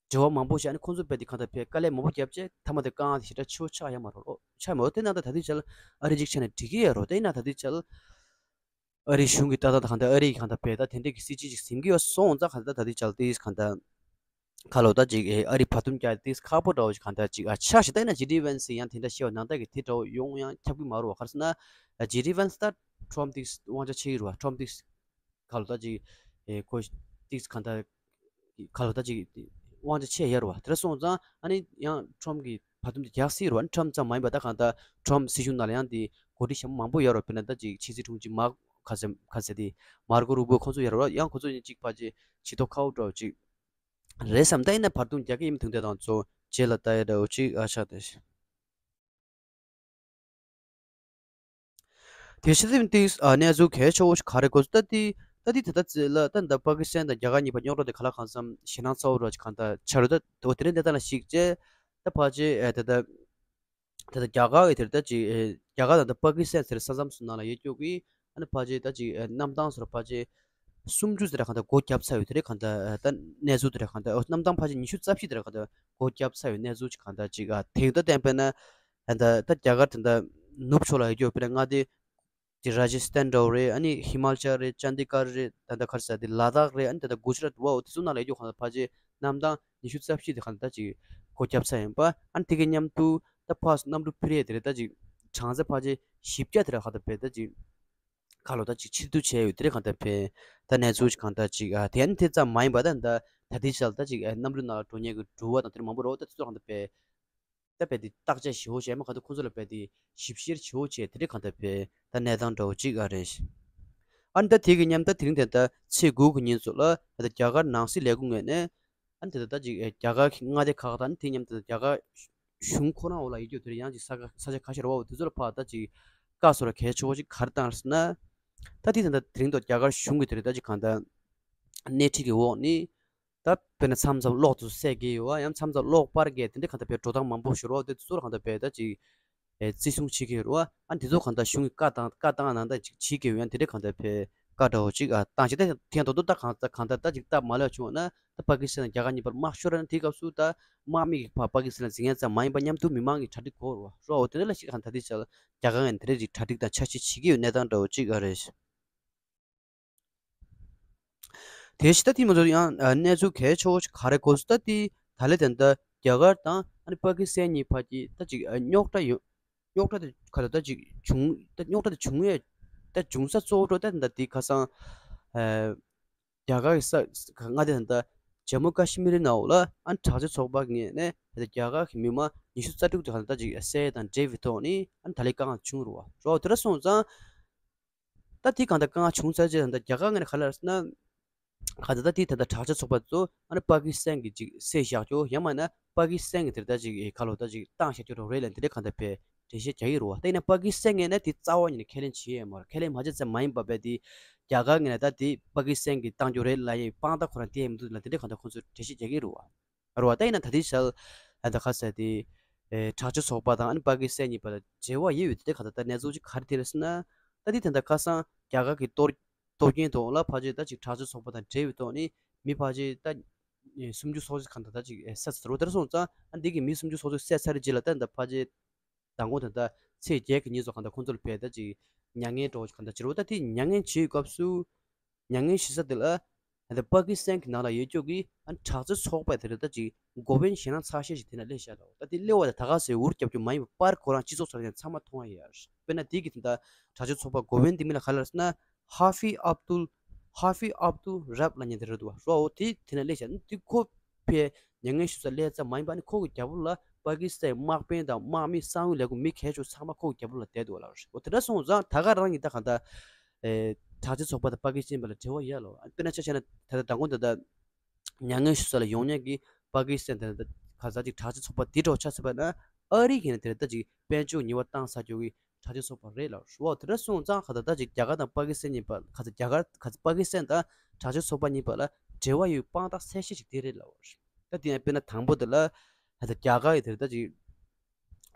འབྲེལ་བ་མང་པོ་བྱས། ཨ་ནི་ཁོང་ཚོ་ཕེ་དེ་ག་ད་ཕེ་དཀའ་ལས་མང་པོ་བརྒྱབ་བྱས་མཐའ་མ་དེ་དཀའ་ངལ་དེ་ཞེ་དྲག་ཆེ་བོ་ཆགས་ཡ་མ་རེད་ལོ། ཆགས་མ་རེད། དེ་ན་ད་ད་ལྟའི་ཆར་ཨ་རི་གཅིག་ཆ་ནས་འགྲིག་གི་ཡོད་རོ། དེ་ན་ད་ལྟའི་ཆར་ཨ་རིའི་གཞུང་གི་ལྟ་སྟངས་དང་གང་ལྟར་ཨ་རི་གི་གང་ལྟར་ཕེ་ད་དེ་འདྲས་ཀྱི་སྲིད་ཇུས་ཅིག་ཟིན་གྱི་ཡོད་སོང་ཙང་། གང་ལྟར་ད་ལྟའི་ཆར་དེ་གང་ལྟར་ཁ་ལོ་ད་ཅིག་ཨེ་ཨ་རི་བར་འདུམ་རྒྱག་དེ་ཁག་པོ་འདྲ་བོ་ཞིག་གང་ལྟར་ཅིག་ཨ་ཆགས་ཤིག་ད་ཡིན་ན་ཇེ་ཌི་ཝན་སི་ཡང་དེ་འདྲ་བཤད་པ་ནང་ལྟར་གྱི་དེ་འདྲ་བོ་ཡོང་ཡང་ཁྱབ་ཀྱི་མ་རེད་བ། ག་རེ་ཟེར་ན་ཇེ་ཌི་ཝན་སི་ད་ཊམ་ཏིག་དབང་ཆ་ཆེ་གི་རེད་བ། ཊམ་ཏིག་ཁ་ལོ་ད་ཅིག་ཨེ་ཁོ་ཏིག་གང་ལྟར་ཁ་ལོ་ད་ཅིག་དབང་ཆ་ཆེ་ཡ་རེད་བ། དེ་འདྲ་སོང་ཙང་ཨ་ནི་ཡང་ཊམ་གི་བར་འདུམ་དེ་རྒྱག་སྲིད་རེད་བ། ཊམ་ཙམ་མ་ཡིན་པ་ད་གང་ལྟར་ཊམ་སྲིད་གཞུང་ནང་ལ་ཡང་དེ་འགོ་ཁྲིད་ཞན་མང་པོ་ཡོད་རེད་བ། དཔེར་ན་ད་ཅིག་ཕྱི་སྲིད་དྲུང་ཆེ་མཱ་ག་ཟེ་ག་ཟེ་དེ་མཱར་ཀོ་རུ་པོ་ཁོང་ཚོ་ཡོད་རེད་བ། ཡང་ཁོང་ཚོ་ཡང་ཅིག་ཕལ་ཆེར་ཇུས་གཏོགས་ཁག་པོ་འདྲ་བོ་ཅིག་རེད་བསམ། ད་ཡིན་ན་བར་འདུམ་རྒྱག་གི་ཡིན་མི་དུང་དེ་དང་ཚོ་རྗེས་ལ་ལྟ་ཡ་འདྲ་བོ་ཅིག་ཨ་ཆགས་ཏེ། དེ་ཕྱི་ཟིན་ཏིས་ཨ་གནས་ཚུལ་གལ་ཆེ་བོ་ཞིག་ག་རེ་གོ་ད་དེ་ད་དེ་ད་ལྟ་ཚེ་ལ་ད་ད་པ་ཀི་སི་ཐན་དང་རྒྱ་གར་གཉིས་བར་རྙོག་དྲ་དེ་ག་ལ་གང་འཚམ་ཞེད་སྣང་ཚ་བོ་འདྲ་ཅིག་གང་ལྟར་ཆགས་རེད། ད་འོ་དེ་རིང་གནས་སྟངས་ལ་གཞིགས་བྱས་ད་ཕལ་ཆེར་ཨ་ད་ད། ད་ལྟ་རྒྱ་གར་གྱི་དེར་ད་ཅིག་ཨེ་རྒྱ་གར་དང་ད་པ་ཀི་སི་ཐན་ཟེར་ས་མཚམས་སུ་ནང་ལ་ཡོད་ཀྱོག་གི་ཨ་ནི་ཕལ་ཆེར་ད་ཅིག་ཨེ་གནམ་ཐང་ཟེར་ཕལ་ཆེར་སུམ་ཅུ་ཟེར་གང་ལྟར་སྒོ་བརྒྱབ་ཚར་ཡོད། དེ་རེད་གང་ལྟར་ད་གནས་ཚུལ་དེ་རེད་གང་ལྟར་གནམ་ཐང་ཕལ་ཆེར་ཉི་ཤུ་རྩ་བཞི་དེ་རེད་གང་ལྟར་སྒོ་བརྒྱབ་ཚར་ཡོད། གནས་ཚུལ་ཅིག་གང་ལྟར་ཅིག་ཨ་དེང་ད་བསྟན་པས་ན་ད་ད་རྒྱ་གར་དེ་ད་ནུབ་ཕྱོགས་ལ་ཡོད་ཀྱོག་དཔེར་ན་མངའ་སྡེ་ཅིག་ར་ཇི་སི་ཐན་འདྲ་བོ་རེད། ཨ་ནི་ཧི་མ་ཅལ་རེད། ཅན་དི་གར་རེད། ད་ད་ག་རེ་ཟེར་དེ་ལ་དྭགས་རེད། ཨ་ནི་ད་ད་གུ་ཇི་རཱཏ་བ་འོ་དེ་ཚོ་ནང་ལ་ཡོད་ཀྱོག་གང་ལྟར་ཕལ་ཆེར་གནམ་ཐང་ཉི་ཤུ་རྩ་བཞི་དེ་གང་ལྟར་ཅིག་སྒོ་བརྒྱབ་ཚར་ཡིན་པ། ཨ་ནི་དེ་གི་མཉམ་དུ་ད་ཕར་གནམ་གྲུ་འཕུར་ཡས་དེ་རེད་ད་ཅིག་གྲངས་ཚད་ཕལ་ཆེར་བཞི་བརྒྱ་དེ་རེད་གང་ལྟར་བས་ད་ཅིག་ཁ་ལོ་ད་ཅིག་ཕྱིར་བསྡུ་བྱས་ཡོད། དེ་རེད་གང་ལྟར་བས་ད་གནས་ཚུལ་ཅིག་གང་ལྟར་ཅིག་ཨ་དེ་ཨ་ནི་དེ་ཙམ་མ་ཡིན་པ་ད་ད་ད་ལྟའི་ཆར་ད་ཅིག་ཨ་གནམ་གྲུ་ནང་ལ་འགྲོ་མཁན་གྱི་འགྲུལ་པ་དང་དེ་འདྲ་མང་པོ་རེད་བ། ད་དེ་ཚོ་གང་ལྟར་བས་ད་བས་དེ་བརྟག་དཔྱད་ཞེ་པོ་བྱས་མ་གང་ལྟར་ཁོང་ཚོ་ལ་བས་དེ་ཞིབ་བཤེར་ཞེ་པོ་བྱས་དེ་རེད་གང་ལྟར་བས་ད་གནས་སྟངས་འདྲ་བོ་ཅིག་ཨ་རེད། ཨ་ནི་ད་དེ་གི་མཉམ་ད་དེ་རིང་དེ་ད་ཚེས་དགུ་གི་ཉིན་ཚོ་ལ་ད་རྒྱ་གར་ནང་སྲིད་ལས་ཁུངས་ངོས་ནས་ཨ་ནི་དེ་ད་ད་ཅིག་རྒྱ་གར་གྱི་མངའ་སྡེ་ཁག་དང་ཨ་ནི་དེ་མཉམ་དུ་རྒྱ་གར་གཞུང་ཁོ་རང་འོག་ལ་ཡོད་རྒྱུ་དེར་ཡང་ཅིག་ས་ཁ་ས་ཆ་ཁ་ཤས་རེད་བ། དེ་ཚོ་ལ་ཕར་ད་ཅིག་བཀའ་ཟུར་གལ་ཆེ་བོ་ཅིག་ག་རེ་བཏང་ཟེར་ན། ད་དེ་ད་ད་དེ་རིང་ད་རྒྱ་གར་གཞུང་གི་དེ་རེད་ད་ཅིག་གང་ད་སྣེ་ཁྲིད་ཀྱི་འོག་ནས། ད་དཔེར་ན་མཚམས་མཚམས་གློག་དེ་ཚོ་སད་ཀྱི་ཡོད་བ། ཡང་མཚམས་མཚམས་གློག་སྤར་གྱི་དེ་འདྲ་གང་ལྟར་བས་འགྲོ་སྟངས་མང་པོ་ཞིག་རོ། དེ་ཚོར་གང་ལྟར་བས་ད་ཅིག་ཨེ་བརྩི་སྲུང་བྱེད་ཀྱི་ཡོད་རོ། ཨ་དེ་ཚོ་གང་ལྟར་གཞུང་གི་བཀའ་བཏང་བཀའ་བཏང་ནང་ལྟར་ཅིག་བྱེད་ཀྱི་ཡོད། ཡང་དེ་འདྲ་གང་ལྟར་བས་བཀའ་འདྲ་བོ་ཅིག་ཨ་བཏང་ཅིག་ད་ཐེངས་ད་དུང་ད་གང་ལྟར་གང་ལྟར་ད་ཅིག་སྟབས་མ་ལེགས་བྱུང་བ་ན་ད་པ་ཀི་སི་ཐན་རྒྱ་གར་གཉིས་བར་དམག་ཤོར་ན་དེའི་སྐབས་སུ་ད་དམག་མི་གི་ཕར་པ་ཀི་སི་ཐན་འཛིང་ཡ་ཙམ་མ་ཡིན་པ་མཉམ་དུ་མི་མང་གི་གྲ་སྒྲིག་དགོས་རོ། རོ་དེ་འདྲ་ལ་ཞིག་གང་ལྟར་དེ་ཆ་ལ་རྒྱ་གར་ངན་དེ་འདྲ་ཅིག་གྲ་སྒྲིག་དང་འཆར་གཞི་བྱེད་ཀྱི་ཡོད་གནས་སྟངས་འདྲ་བོ་ཅིག་ཨ་རེད། དེ་བཞིན་ད་དེ་མ་ཚོར་ཡང་ཨ་གནས་ཚུལ་གལ་ཆེ་བོ་ཞིག་ག་རེ་གོ་སོང་ད་དེ་ད་ལེ་དེ་འདྲ་རྒྱ་གར་དང་ཨ་ནི་པ་ཀི་སི་ཐན་གཉིས་བར་གྱི་ད་ཅིག་ཨ་རྙོག་དྲ་ཡོད། རྙོག་དྲ་དེ་ག་ད་ད་ཅིག་བྱུང་ད་རྙོག་དྲ་དེ་བྱུང་ཡས་ད་བྱུང་ས་གཙོ་བོ་འགྲོ་ད་དེ་འདྲ་དེ་ཁ་སང་ཨ་རྒྱ་གར་གྱི་ས་མངའ་སྡེ་དེ་འདྲ་ཇམ་མུ་ཀ་ཤི་མིར་ནང་ལ་ཨ་ནི་དྲག་སྤྱོད་ཚོགས་པ་ངོས་ནས་ད་རྒྱ་གར་གྱི་མི་མང་ཉི་ཤུ་རྩ་དྲུག་དེ་ག་ད་ད་ཅིག་བསད་དང་འབྲེལ་བའི་ཐོག་ནས་ཨ་ནི་ད་ལེ་དཀའ་ངལ་བྱུང་རུང་བ་རོ་དེ་འདྲ་སོང་ཙང་། ད་དེ་གང་ལྟར་དཀའ་ངལ་བྱུང་ཚར་རྗེས་ད་རྒྱ་གར་ངོས་ནས་ག་ལ་ཟེར་ན། ག་ད་ད་དེ་ད་ལྟ་དྲག་ཆས་ཚོགས་པ་ཚོ་ཨ་ནི་པ་ཀི་སི་ཐན་གྱི་ཅིག་བསད་བཞག་རྒྱུ་ཡང་མིན་ན་པ་ཀི་སི་ཐན་གྱི་དེ་ད་ཅིག་ག་ལོ་ད་ཅིག་བཏང་བཞག་རྒྱུ་རོགས་རེད་ལ་དེ་འདྲ་གང་ལྟར་བས་འགྲེལ་བཤད་རྒྱག་གི་རེད་བ། ད་ཡིན་ན་པ་ཀི་སི་ཐན་ངོས་ནས་དེ་རྩ་བ་ཉིད་ནས་ཁས་ལེན་བྱེད་ཡས་མ་རེད། ཁས་ལེན་མ་བྱས་ཙམ་མ་ཡིན་པ་བས་དེ་རྒྱ་གར་ངོས་ནས་ད་དེ་པ་ཀི་སི་ཐན་གྱིས་བཏང་རྒྱུ་རེད་ལབ་ཡས་དཔང་རྟགས་ཁོ་རང་བསྟན་ཡས་མི་འདུག་ལ་དེ་འདྲ་གང་ལྟར་ཁོང་ཚོས་འགྲེལ་བཤད་རྒྱག་གི་རེད་བ། རེད་བ། ད་ཡིན་ན་ད་ལྟའི་ཆར་ཨ་ད་ག་ཟེར་དེ་ཨེ་དྲག་སྤྱོད་ཚོགས་པ་དང་ཨ་ནི་པ་ཀི་སི་ཐན་གཉིས་བར་ལ་འབྲེལ་བ་ཡོད་ཡོད་དེ་ག་ད་ད་གནས་ཚུལ་ཅིག་ག་རེ་དེ་རེད་ཟེར་ན། ད་དེ་དེ་འདྲ་ཁ་སང་རྒྱ་གར་གྱི་གཏོར་གཏོར་སྐྱོན་ཐོག་ལ་ཕལ་ཆེར་ད་ཅིག་དྲག་སྤྱོད་ཚོགས་པ་དང་འབྲེལ་བའི་ཐོག་ནས་མི་ཕལ་ཆེར་ད་ཨེ་སུམ་ཅུ་སོ་གཅིག་ག་ད་ད་ཅིག་ཨེ་བསད་ཚར་བ་དེ་རེད་སོང་ཙང་ཨ་འདི་གི་མི་སུམ་ཅུ་སོ་གཅིག་བསད་ཚར་རྗེས་ལ་ད་ད་ཕལ་ཆེར་མདང་དགོང་དེ་འདྲ་ཚེས་བརྒྱད་ཀྱི་ཉིན་སོགས་གང་ལྟར་ཁོང་ཚོ་ལ་བས་ད་ཅིག་མྱ་ངན་འགྲོ་གང་ལྟར་བྱེད་རོགས། ད་དེ་མྱ་ངན་བྱེད་སྐབས་སུ་མྱ་ངན་ཞུ་ས་དེ་ལ་ད་པ་ཀི་སི་ཐན་གྱི་ནང་ལ་ཡོད་ཀྱོག་གི་ཨ་དྲག་རྩལ་ཚོགས་པ་དེ་རེད་ད་ཅིག་འགོ་དཔོན་ཞེད་སྣང་ཚ་ཤས་ཤིག་དེ་ན་སླེབས་ཤག་ལ། ད་དེ་སླེབས་པ་དེ་ད་ག་ཟེ་འུར་རྒྱབ་རྒྱུ་མ་ཡིན་པར་པར་ཁོ་རང་སྤྱི་ཚོགས་ཚོགས་ཡང་ཚང་མ་མཐོང་ཡ་ཡར་དཔེར་ན་དེ་གི་དེ་ད་དྲག་རྩལ་ཚོགས་པ་འགོ་དཔོན་དེ་མི་ལ་ག་ལ་ཟེར་ན་ཧ་ཧྥི་ཨབ་ཏུལ་ཧ་ཧྥི་ཨབ་ཏུལ་རབ་ལ་ཉན་དེ་རེད་འདུག་བ་རོ་དེ་དེ་ན་སླེབས་ཤག་དེ་ཁོ། ཕའི་མྱ་ངན་ཞུ་ས་སླེབས་ཙམ་མ་ཡིན་པ་ནི་ཁོ་གི་རྒྱབ་ལོགས་ལ་པ་ཀི་སི་ཐན་དམག་དཔོན་དང་དམག་མི་གསང་བའི་ལས་ཁུངས་མི་གལ་ཆེ་ཚང་མ་ཁོ་གི་རྒྱབ་ལོགས་ལ་བསྡད་འདུག་ལ། འོ་དེ་འདྲ་སོང་ཙང་ད་ག་རང་གི་ད་ག་ད་ཨེ་དྲག་ཆས་ཚོགས་པ་དང་པ་ཀི་སི་ཐན་བར་ལ་འབྲེལ་བ་ཡོད་ལོ། དཔེར་ན་ཆ་བཞག་ན་ད་ལྟ་མདང་དགོང་ད་ལྟ་མྱ་ངན་ཞུ་ས་ལ་ཡོང་མཁན་གྱི་པ་ཀི་སི་ཐན་དང་ག་ས་ཅིག་དྲག་ཆས་ཚོགས་པ་དེ་འདྲ་ཆགས་ཚར་བ་ན་ཨ་རི་གི་ནས་དེ་ལ་ད་ཅིག་དཔལ་འབྱོར་ཉེས་པ་བཏང་ཚར་རྒྱུ་གི་དྲག་ཆས་ཚོགས་པ་རེད་ལ། རོ་དེ་འདྲ་སོང་ཙང་ག་ད་ད་ཅིག་རྒྱ་གར་དང་པ་ཀི་སི་ཐན་གཉིས་བར་ག་ཚ་རྒྱ་གར་ག་ཚ་པ་ཀི་སི་ཐན་དང་དྲག་ཆས་ཚོགས་པ་གཉིས་བར་ལ་འབྲེལ་བ་ཡོད་དཔང་རྟགས་གསལ་བཤད་ཅིག་དེ་རེད་ལ། ད་དེ་ཡང་དཔེར་ན་དང་པོ་དེ་ལ་ད་རྒྱ་གར་ཡི་དེ་རེད་ད་ཅིག་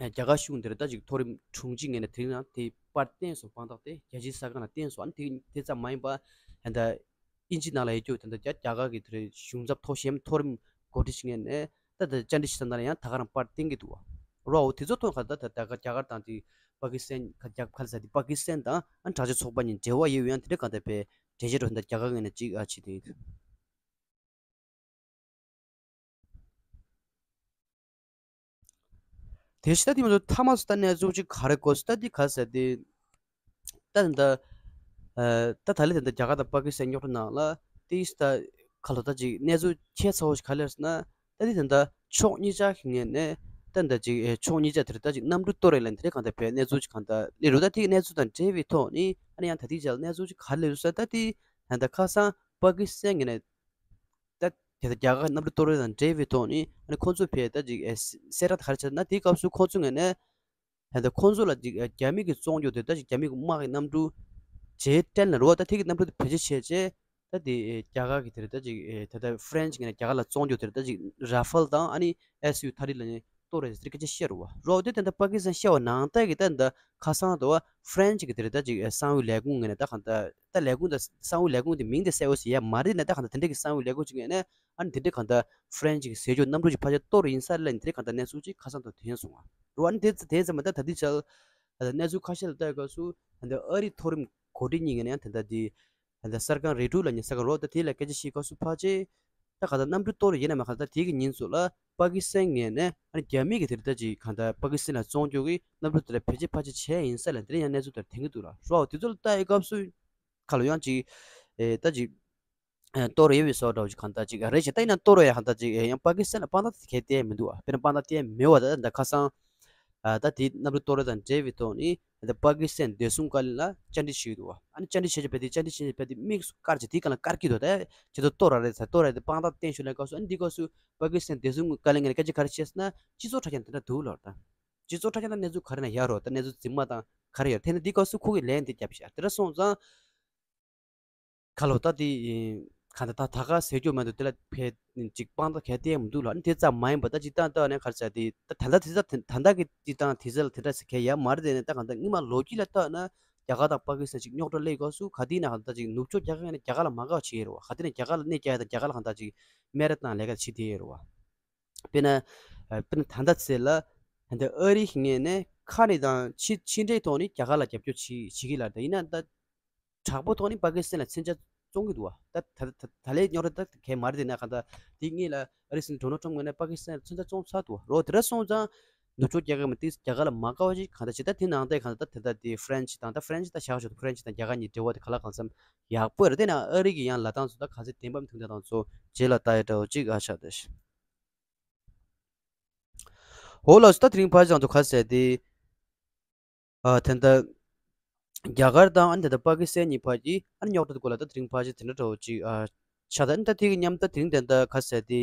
རྒྱ་གར་གཞུང་དེ་རེད་ད་ཅིག་མཐོ་རིམ་དྲུང་ཆེ་ངོས་ནས་དེ་རིང་ནང་དེ་པར་བསྟན་སོང་། དཔང་རྟགས་དེ་རྒྱལ་སྤྱིའི་གསར་ཁང་ལ་བསྟན་སོང་། ཨ་ནི་དེ་དེ་ཙམ་མ་ཡིན་པ་ད་ལྟ་དབྱིན་ཇི་ནང་ལ་ཡོད་རྒྱུ་དེ་འདྲ་རྒྱ་རྒྱ་གར་གྱི་དེ་རེད་གཞུང་ཚབ་མཐོ་ཤོས་མཐོ་རིམ་འགོ་ཁྲིད་ཅིག་ངོས་ནས་ད་ལྟ་བཅར་འདྲི་ཞིག་བཏང་ན་ཡང་ད་ག་རང་པར་བསྟན་གྱི་འདུག་བ། རོ་འོ་དེ་ཚོ་ཐོག་ག་ད་ད་ད་ག་རྒྱ་གར་དང་དེ་པ་ཀི་སི་ཐན་ག་རྒྱ་ག་ལ་ཟ་དེ་པ་ཀི་སི་ཐན་དང་ཨ་དྲག་ཆས་ཚོགས་པ་གཉིས་འབྲེལ་བ་ཡོད་ཡང་དེ་འདྲ་གང་ལྟར་པའི་འགྲེལ་བཤད་འགྲོ་ད་རྒྱ་གར་ངོས་ནས་གཅིག་ཨ་བྱེད་དེ། དེ་ཤི་ད་དེ་མ་ཚོ་ཐ་མ་སུ་ད་གནས་ཚུལ་ཅིག་ག་རེ་གོ་སུ་ད་དེ་ག་ཟེར་དེ། ད་ད་ད་ད་ད་ལི་ད་ད་རྒྱ་གར་དང་པ་ཀི་སི་ཐན་རྙོག་དྲ་ནང་ལ་དེ་ཤི་ད་ག་ལོ་ད་ཅིག་གནས་ཚུལ་ཁྱད་མཚར་བོ་ཞིག་ག་ལེར་སོང་ན་ད་དེ་ད་ད་ཕྱོགས་གཉིས་ཆ་གི་ངོས་ནས་ད་ད་ཅིག་ཕྱོགས་གཉིས་ཆ་དེར་ད་ཅིག་གནམ་གྲུ་གཏོར་རེད་ལ་དེ་རེད་གང་ད་བས་གནས་ཚུལ་ཅིག་གང་ད་ལི་རུ་ད་དེ་གནས་ཚུལ་དང་འབྲེལ་བའི་ཐོག་ནི་ཨ་ནི་ཡང་ད་དེ་ཅག་གནས་ཚུལ་ཅིག་ག་ལེར་སོང་ད་དེ་ད་ད་ཁ་སང་པ་ཀི་སི་ཐན་ངོས་ནས། ད་དེ་ལྟར་རྒྱ་གར་གནམ་གྲུ་གཏོར་རེས་དང་འབྲེལ་བའི་ཐོག་ནས་ཨ་ནི་ཁོང་ཚོ་ཕེ་ད་ཅིག་ཨེ་གསལ་བསྒྲགས་དར་ཆ་ན་དེའི་སྐབས་སུ་ཁོང་ཚོ་ངོས་ནས་ད་ལྟ་ཁོང་ཚོ་ལ་ཅིག་ཨེ་རྒྱ་མི་གིས་བཙོང་རྒྱུ་དེ་ད་ཅིག་རྒྱ་མི་གི་དམག་གི་གནམ་གྲུ་ཇེ་ཊེན་ལ་རོ་ད་དེ་གི་གནམ་གྲུ་དེ་བེད་སྤྱོད་བྱས་རྗེས་ད་དེ་ཨེ་རྒྱ་གར་གི་དེ་རེད་ད་ཅིག་ཨེ་ད་ལྟ་ཧྥ་རན་ཆི་ངོས་ནས་རྒྱ་གར་ལ་བཙོང་རྒྱུ་དེ་རེད་ད་ཅིག་ར་ཕེལ་དང་ཨ་ནི་ཨེ་སི་ཡུ་ཐ་རི་ལ་ནི་གཏོར་རེད་ཟེར་སྐད་ཆ་བཤད་རོ་བ། རོ་དེ་ད་ལྟ་པ་ཀི་སི་ཐན་བཤད་བ་ནང་ལྟར་གི་ད་ད་ཁ་སང་དུ་ཧྥ་རན་ཆི་གི་དེ་རེད་ད་ཅིག་ཨེ་གསང་བའི་ལས་ཁུངས་ངོས་ནས་ད་གང་ད་ད་ལས་ཁུངས་ད་གསང་བའི་ལས་ཁུངས་དེ་མིང་དེ་གསལ་བོ་ཞིག་ཡ་མ་རེད་ནས་ད་གང་ད་དེ་འདྲ་གི་གསང་བའི་ལས་ཁུངས་ཅིག་ངོས་ནས་ཨ་ནི་དེ་འདྲ་གང་ད་ཧྥ་རན་ཆི་གི་ཟས་སྤྱོད་གནམ་གྲུ་ཅིག་ཕར་ཆེར་གཏོར་ཡིན་ས་རེད་ལ་དེ་འདྲ་གང་ད་གནས་ཚུལ་ཅིག་ཁ་སང་དུ་ཐོན་སོང་བ། རོ་ཨ་ནི་དེ་དེ་ཙམ་མ་ད་ད་དེ་ཆ་ལ་གནས་ཚུལ་ཁ་ཤས་ལ་ལྟ་ཡི་སྐབས་སུ་ད་ཨ་རི་མཐོ་རིམ་གོ་སྒྲིག་གཉིས་ངོས་ནས་ཡང་དེ་འདྲ་དེ། ད་ལྟ་གསར་ཁང་རེ་ཌིའོ་ལ་ཉེ་ས་ག་རོགས་ད་དེ་ལ་སྐད་ཆ་བཤད་སྐབས་སུ་ཕལ་ཆེར་ད་ག་ད་གནམ་གྲུ་གཏོར་ཡིན་ན་མ་ག་ད་དེ་གི་ཉིན་ཚོ་ལ་པ་ཀི་སི་ཐན་ངོས་ནས་ཨ་ནི་རྒྱ་མི་གི་དེ་རེད་ད་ཅིག་གང་ད་པ་ཀི་སི་ཐན་ལ་བཙོང་རྒྱུ་གི་གནམ་གྲུ་དེ་ལ་བེད་སྤྱོད་ཕལ་ཆེར་བྱས་ཡིན་ས་ལ་དེ་རིང་ཡང་གནས་ཚུལ་དེར་ཐོན་གི་འདུག་ལ་རོགས་དེ་ཚོ་ལ་ལྟ་ཡི་སྐབས་སུ་ཁ་ལོ་ཡང་ཅིག་ཨེ་ད་ཅིག་ཨེ་གཏོར་ཡོད་པའི་བཟོ་འདྲ་བོ་ཅིག་གང་ད་ཅིག་རེད་ཅེ་ད་ཡིན་ན་གཏོར་ཡ་གང་ད་ཅིག་ཨེ་ཡང་པ་ཀི་སི་ཐན་ལ་དཔང་རྟགས་དེ་གལ་ཏེ་མི་འདུག་ཨ་དཔེར་ན་དཔང་རྟགས་དེ་མེད་པ་ད་ད་ཁ་སང་། ཨ་ད་དེ་གནམ་གྲུ་གཏོར་རེས་དང་འབྲེལ་བའི་ཐོག་ནས་ད་པ་ཀི་སི་ཐན་བདེ་སྲུང་བཀའ་བློན་ལ་བཅར་འདྲི་བྱས་འདུག་ཨ་ནི་བཅར་འདྲི་བྱས་བྱས་བྱས་དེ་བཅར་འདྲི་བྱས་བྱས་བྱས་དེ་དམིགས་སུ་བཀར་བྱས་དེ་ག་ལ་བཀར་གྱི་འདུག་ད་ཁྱེད་ཚོ་གཏོར་ར་རེད་ད་གཏོར་ར་རེད་དཔང་རྟགས་བསྟན་ཤོག་ལབ་སྐབས་སུ་ཨ་ནི་འདི་སྐབས་སུ་པ་ཀི་སི་ཐན་བདེ་སྲུང་བཀའ་བློན་ངོས་ནས་སྐད་ཆ་ག་རེ་བཤད་ཟེར་ན་སྤྱི་ཚོགས་དྲ་རྒྱ་དེ་འདྲ་འདུག་ལབ་ད། སྤྱི་ཚོགས་དྲ་རྒྱ་ན་གནས་ཚུལ་ག་རེ་ན་ཡག་རོགས་ད་གནས་ཚུལ་རྫུན་མ་དང་ག་རེ་ཡོད་དེ་ནས་འདི་སྐབས་སུ་ཁོ་གིས་ལན་དེ་བརྒྱབ་བཞག་དེ་འདྲ་སོང་ཙང་། ཁ་ལོ་ད་དེ་ག་ད་ད་ད་ག་ཟེར་རྒྱུ་མ་འདུག་དེ་ལ་ཕལ་ཅིག་དཔང་རྟགས་གལ་ཏེ་མི་འདུག་ལ་ཨ་ནི་དེ་ཙམ་མ་ཡིན་པ་ད་སྤྱིར་བཏང་ལྟ་ནས་ག་རེ་ཟེར་དེ་ད་ད་ལྟ་དེ་ཙམ་ད་ལྟ་གི་སྤྱིར་བཏང་དེ་ཙམ་ལ་དེ་འདྲ་ཟེར་གལ་ཡ་མ་རེད་དེ་ནས་ད་གང་ལྟར་སྔོན་མ་ལོ་རྒྱུས་ལ་ལྟ་ན་རྒྱ་གར་དང་པ་ཀི་སི་ཐན་ཅིག་རྙོག་དྲ་སླེབས་སྐབས་སུ་ག་དེ་ན་གང་ལྟར་ཅིག་ནུབ་ཕྱོགས་རྒྱལ་ཁབ་ནས་རྒྱ་གར་ལ་མ་དགའ་བ་བྱེད་ཡོད་རེད་བ། ག་དེ་ན་རྒྱ་གར་ལ་གནོད་རྒྱག་ཡ་དང་རྒྱ་གར་ལ་གང་ལྟར་ཅིག་སྨད་ར་བཏང་ལས་ཀ་བྱེད་བསྡད་ཡོད་རེད་བ། དཔེར་ན་དཔེར་ན་ད་ལྟ་ཚེ་ལ་ད་ལྟ་ཨ་རི་ངོས་ནས་ཁ་ནས་དང་ཕྱི་ཕྱི་འབྲེལ་ཐོག་ནས་རྒྱ་གར་ལ་རྒྱབ་སྐྱོར་བྱེད་བྱེད་ཀྱི་ལ་ད་ཡིན་ན་ད། དྲག་པོ་ཐོག་ནས་པ་ཀི་སི་ཐན་ལ་མཚོན་ཆ་ བཙོང་གི་འདུག་བ། ད་ད་ད་ད་ལས་རྙོག་དྲ་ད་གས་མ་རེད། དེ་ན་གང་ལྟར་དེ་སྔོན་ལ་ཨ་རིའི་སྲིད་འཛིན་ཌོ་ནལ་ཊམ་ངོས་ནས་པ་ཀི་སི་ཐན་མཚོན་ཆ་བཙོང་ཚར་འདུག་བ། རོ་དེ་འདྲ་སོང་ཙང་ནུབ་ཕྱོགས་རྒྱལ་ཁབ་མ་དེ་རྒྱ་གར་ལ་མ་དགའ་བ་ཞིག་གང་ལྟར་ཇི་ལྟར་དེ་ནང་ལྟར་གང་ལྟར་ད་ད་དེ་ཧྥ་རན་སི་དང་ད་ཧྥ་རན་སི་ད་བཞག་ཆོག་ཧྥ་རན་སི་དང་རྒྱ་གར་གཉིས་འབྲེལ་བ་དེ་ག་ལ་གང་འཚམ་ཡག་པོ་རེད། དེ་ན་ཨ་རི་གི་ཡང་ལབ་སྟངས་ཚོ་ད་ག་ཚོད་བདེན་པ་མི་ཐུབ་ད་དང་ཚོ་རྗེས་ལ་ལྟ་ཡ་འདྲ་བོ་ཅིག་ཨ་ཆགས་ཏེ། འོ་ལགས་སོ། ད་དེ་རིང་ཕལ་ཆེར་ང་ཚོ་ག་ཟེར་དེ། ཨ་ད་ལྟ་རྒྱ་གར་དང་ཨ་ནི་ད་ལྟ་པ་ཀི་སི་ཐན་གཉིས་བར་གྱི་ཨ་ནི་རྙོག་དྲ་དེ་སྐོར་ལ་ད་དེ་རིང་ཕལ་ཆེར་དེ་འདྲ་འདྲ་བོ་ཅིག་ཨ་ཆགས། ད་ཨ་ནི་ད་དེ་གི་མཉམ་ད་དེ་རིང་ད་ལྟ་ག་ཟེར་དེ་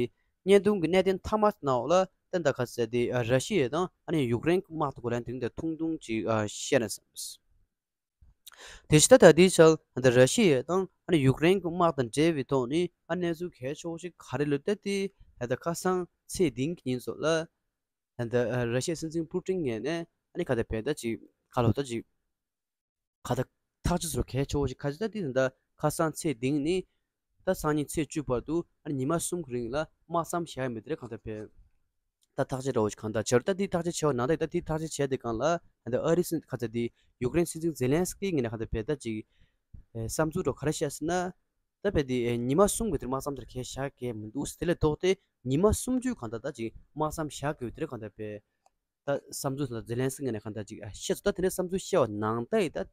བརྙན་ཐུང་གི་གནད་དོན་མཐའ་མ་ནང་ལ་ད་ལྟ་ག་ཟེར་དེ་ཨ་ར་ཤི་ཡ་དང་ཨ་ནི་ཡུཀ་རེན་གྱི་དམག་དེ་སྐོར་ལ་དེ་རིང་ད་ཐུང་ཐུང་ཅིག་ཨ་བཤད་ན་བསམ། དེ་བཞིན་ད་ད་ལྟའི་ཆར་ད་ར་ཤི་ཡ་དང་ཨ་ནི་ཡུཀ་རེན་གྱི་དམག་དང་འབྲེལ་བའི་ཐོག་ནས་ཨ་གནས་ཚུལ་གལ་ཆེ་བོ་ཞིག་ག་རེ་ལབ་ད་དེ་ད་ལྟ་ཁ་སང་ཚེས་བདུན་གྱི་ཉིན་སོགས་ལ་ད་ལྟ་ར་ཤི་ཡའི་སྲིད་འཛིན་པུ་ཏིན་ངོས་ནས་ཨ་ནི་ག་ད་བས་ད་ཅིག་ག་ལོ་ད་ཅིག་ག་ད་ཐག་གཅོད་ཚོ་གལ་ཆེ་བོ་ཞིག་ག་ཅི་ད་དེ་ད་ལྟ་ཁ་སང་ཚེས་བདུན་ནས་ད་སང་ཉིན་ཚེས་བཅུ་བར་དུ་ཨ་ནི་ཉི་མ་གསུམ་གྱི་རིང་ལ་དམག་མཚམས་བཞག་ཡ་མེད་དེ་རེད་གང་ད་བས། ད་ཐག་གཅོད་འདྲ་བོ་ཞིག་གང་ལྟར་བྱས་རུང་ད་དེ་ཐག་གཅོད་བྱས་པ་ནང་ད་ད་དེ་ཐག་གཅོད་བྱས་དེ་གང་ལ་ད་ཨ་རི་སྲིད་ག་ཚ་དེ་ཡུཀ་རེན་སྲིད་འཛིན་ཛེ་ལན་སི་ཀི་ངོས་ནས་གང་ལྟར་བས་ད་ཅིག་ཨེ་བསམ་ཚུལ་འདྲ་ག་རེ་བཤད་ཟེར་ན། ད་བས་དེ་ཨེ་ཉི་མ་གསུམ་གྱི་དེར་དམག་མཚམས་དེར་གས་བཞག་གས་མི་འདུག་དེ་ལས་ལྡོག་སྟེ་ཉི་མ་གསུམ་བཅུ་གང་ལྟར་ད་ཅིག་དམག་མཚམས་བཞག་དགོས་དེར་གང་ལྟར་བས། ད་བསམ་ཚུལ་ད་ཛེ་ལན་སི་ཀི་ངོས་ནས་གང་ལྟར་ཅིག་ཨ་བཤད་སོང་། ད་དེ་འདྲའི་བསམ་ཚུལ་བཤད་པ་ནང་ད་ཡི་ད།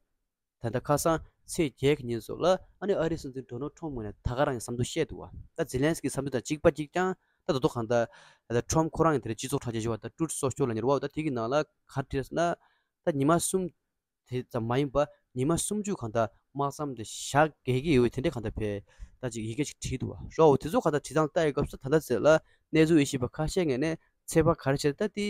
ད་ལྟ་ཁ་སང་ཚེས་བརྒྱད་ཀྱི་ཉིན་སོགས་ལ་ཨ་ནི་ཨ་རིའི་སྲིད་འཛིན་ཌོ་ནལ་ཊམ་ངོས་ནས་ད་ག་རང་གི་བསམ་ཚུལ་བཤད་འདུག་བ། ད་ཛེ་ལན་སི་ཀི་བསམ་ཚུལ་དང་གཅིག་པ་གཅིག་རྐྱང་ད་ད་དོ་གང་ལྟར་ད་ཊམ་ཁོ་རང་གི་དེ་རིང་སྤྱི་ཚོགས་དྲ་རྒྱ་ཞུ་བ་ད་ཊུ་སོ་ཤལ་ལ་ཉེ་བ་ད་དེ་གི་ནང་ལ་ག་རེ་བྲིས་ན། ད་ཉི་མ་གསུམ་དེ་ཙམ་མ་ཡིན་པ་ཉི་མ་སུམ་ཅུ་གང་ལྟར་དམག་མཚམས་དེ་བཞག་དགོས་ཀྱི་ཡོད་དེ་འདྲའི་གང་ལྟར་བས་ད་ཅིག་ཡི་གེ་ཅིག་བྲིས་འདུག་བ། རོ་དེ་ཚོ་གང་ལྟར་བྲིས་སྟངས་ལྟ་ཡི་སྐབས་སུ་ད་ལྟ་ཟེར་ལ་གནས་ཚུལ་ཡེ་ཤེས་པ་ཁ་ཤས་ངོས་ནས་ཚོད་དཔག་ག་རེ་བྱས་ད་དེ།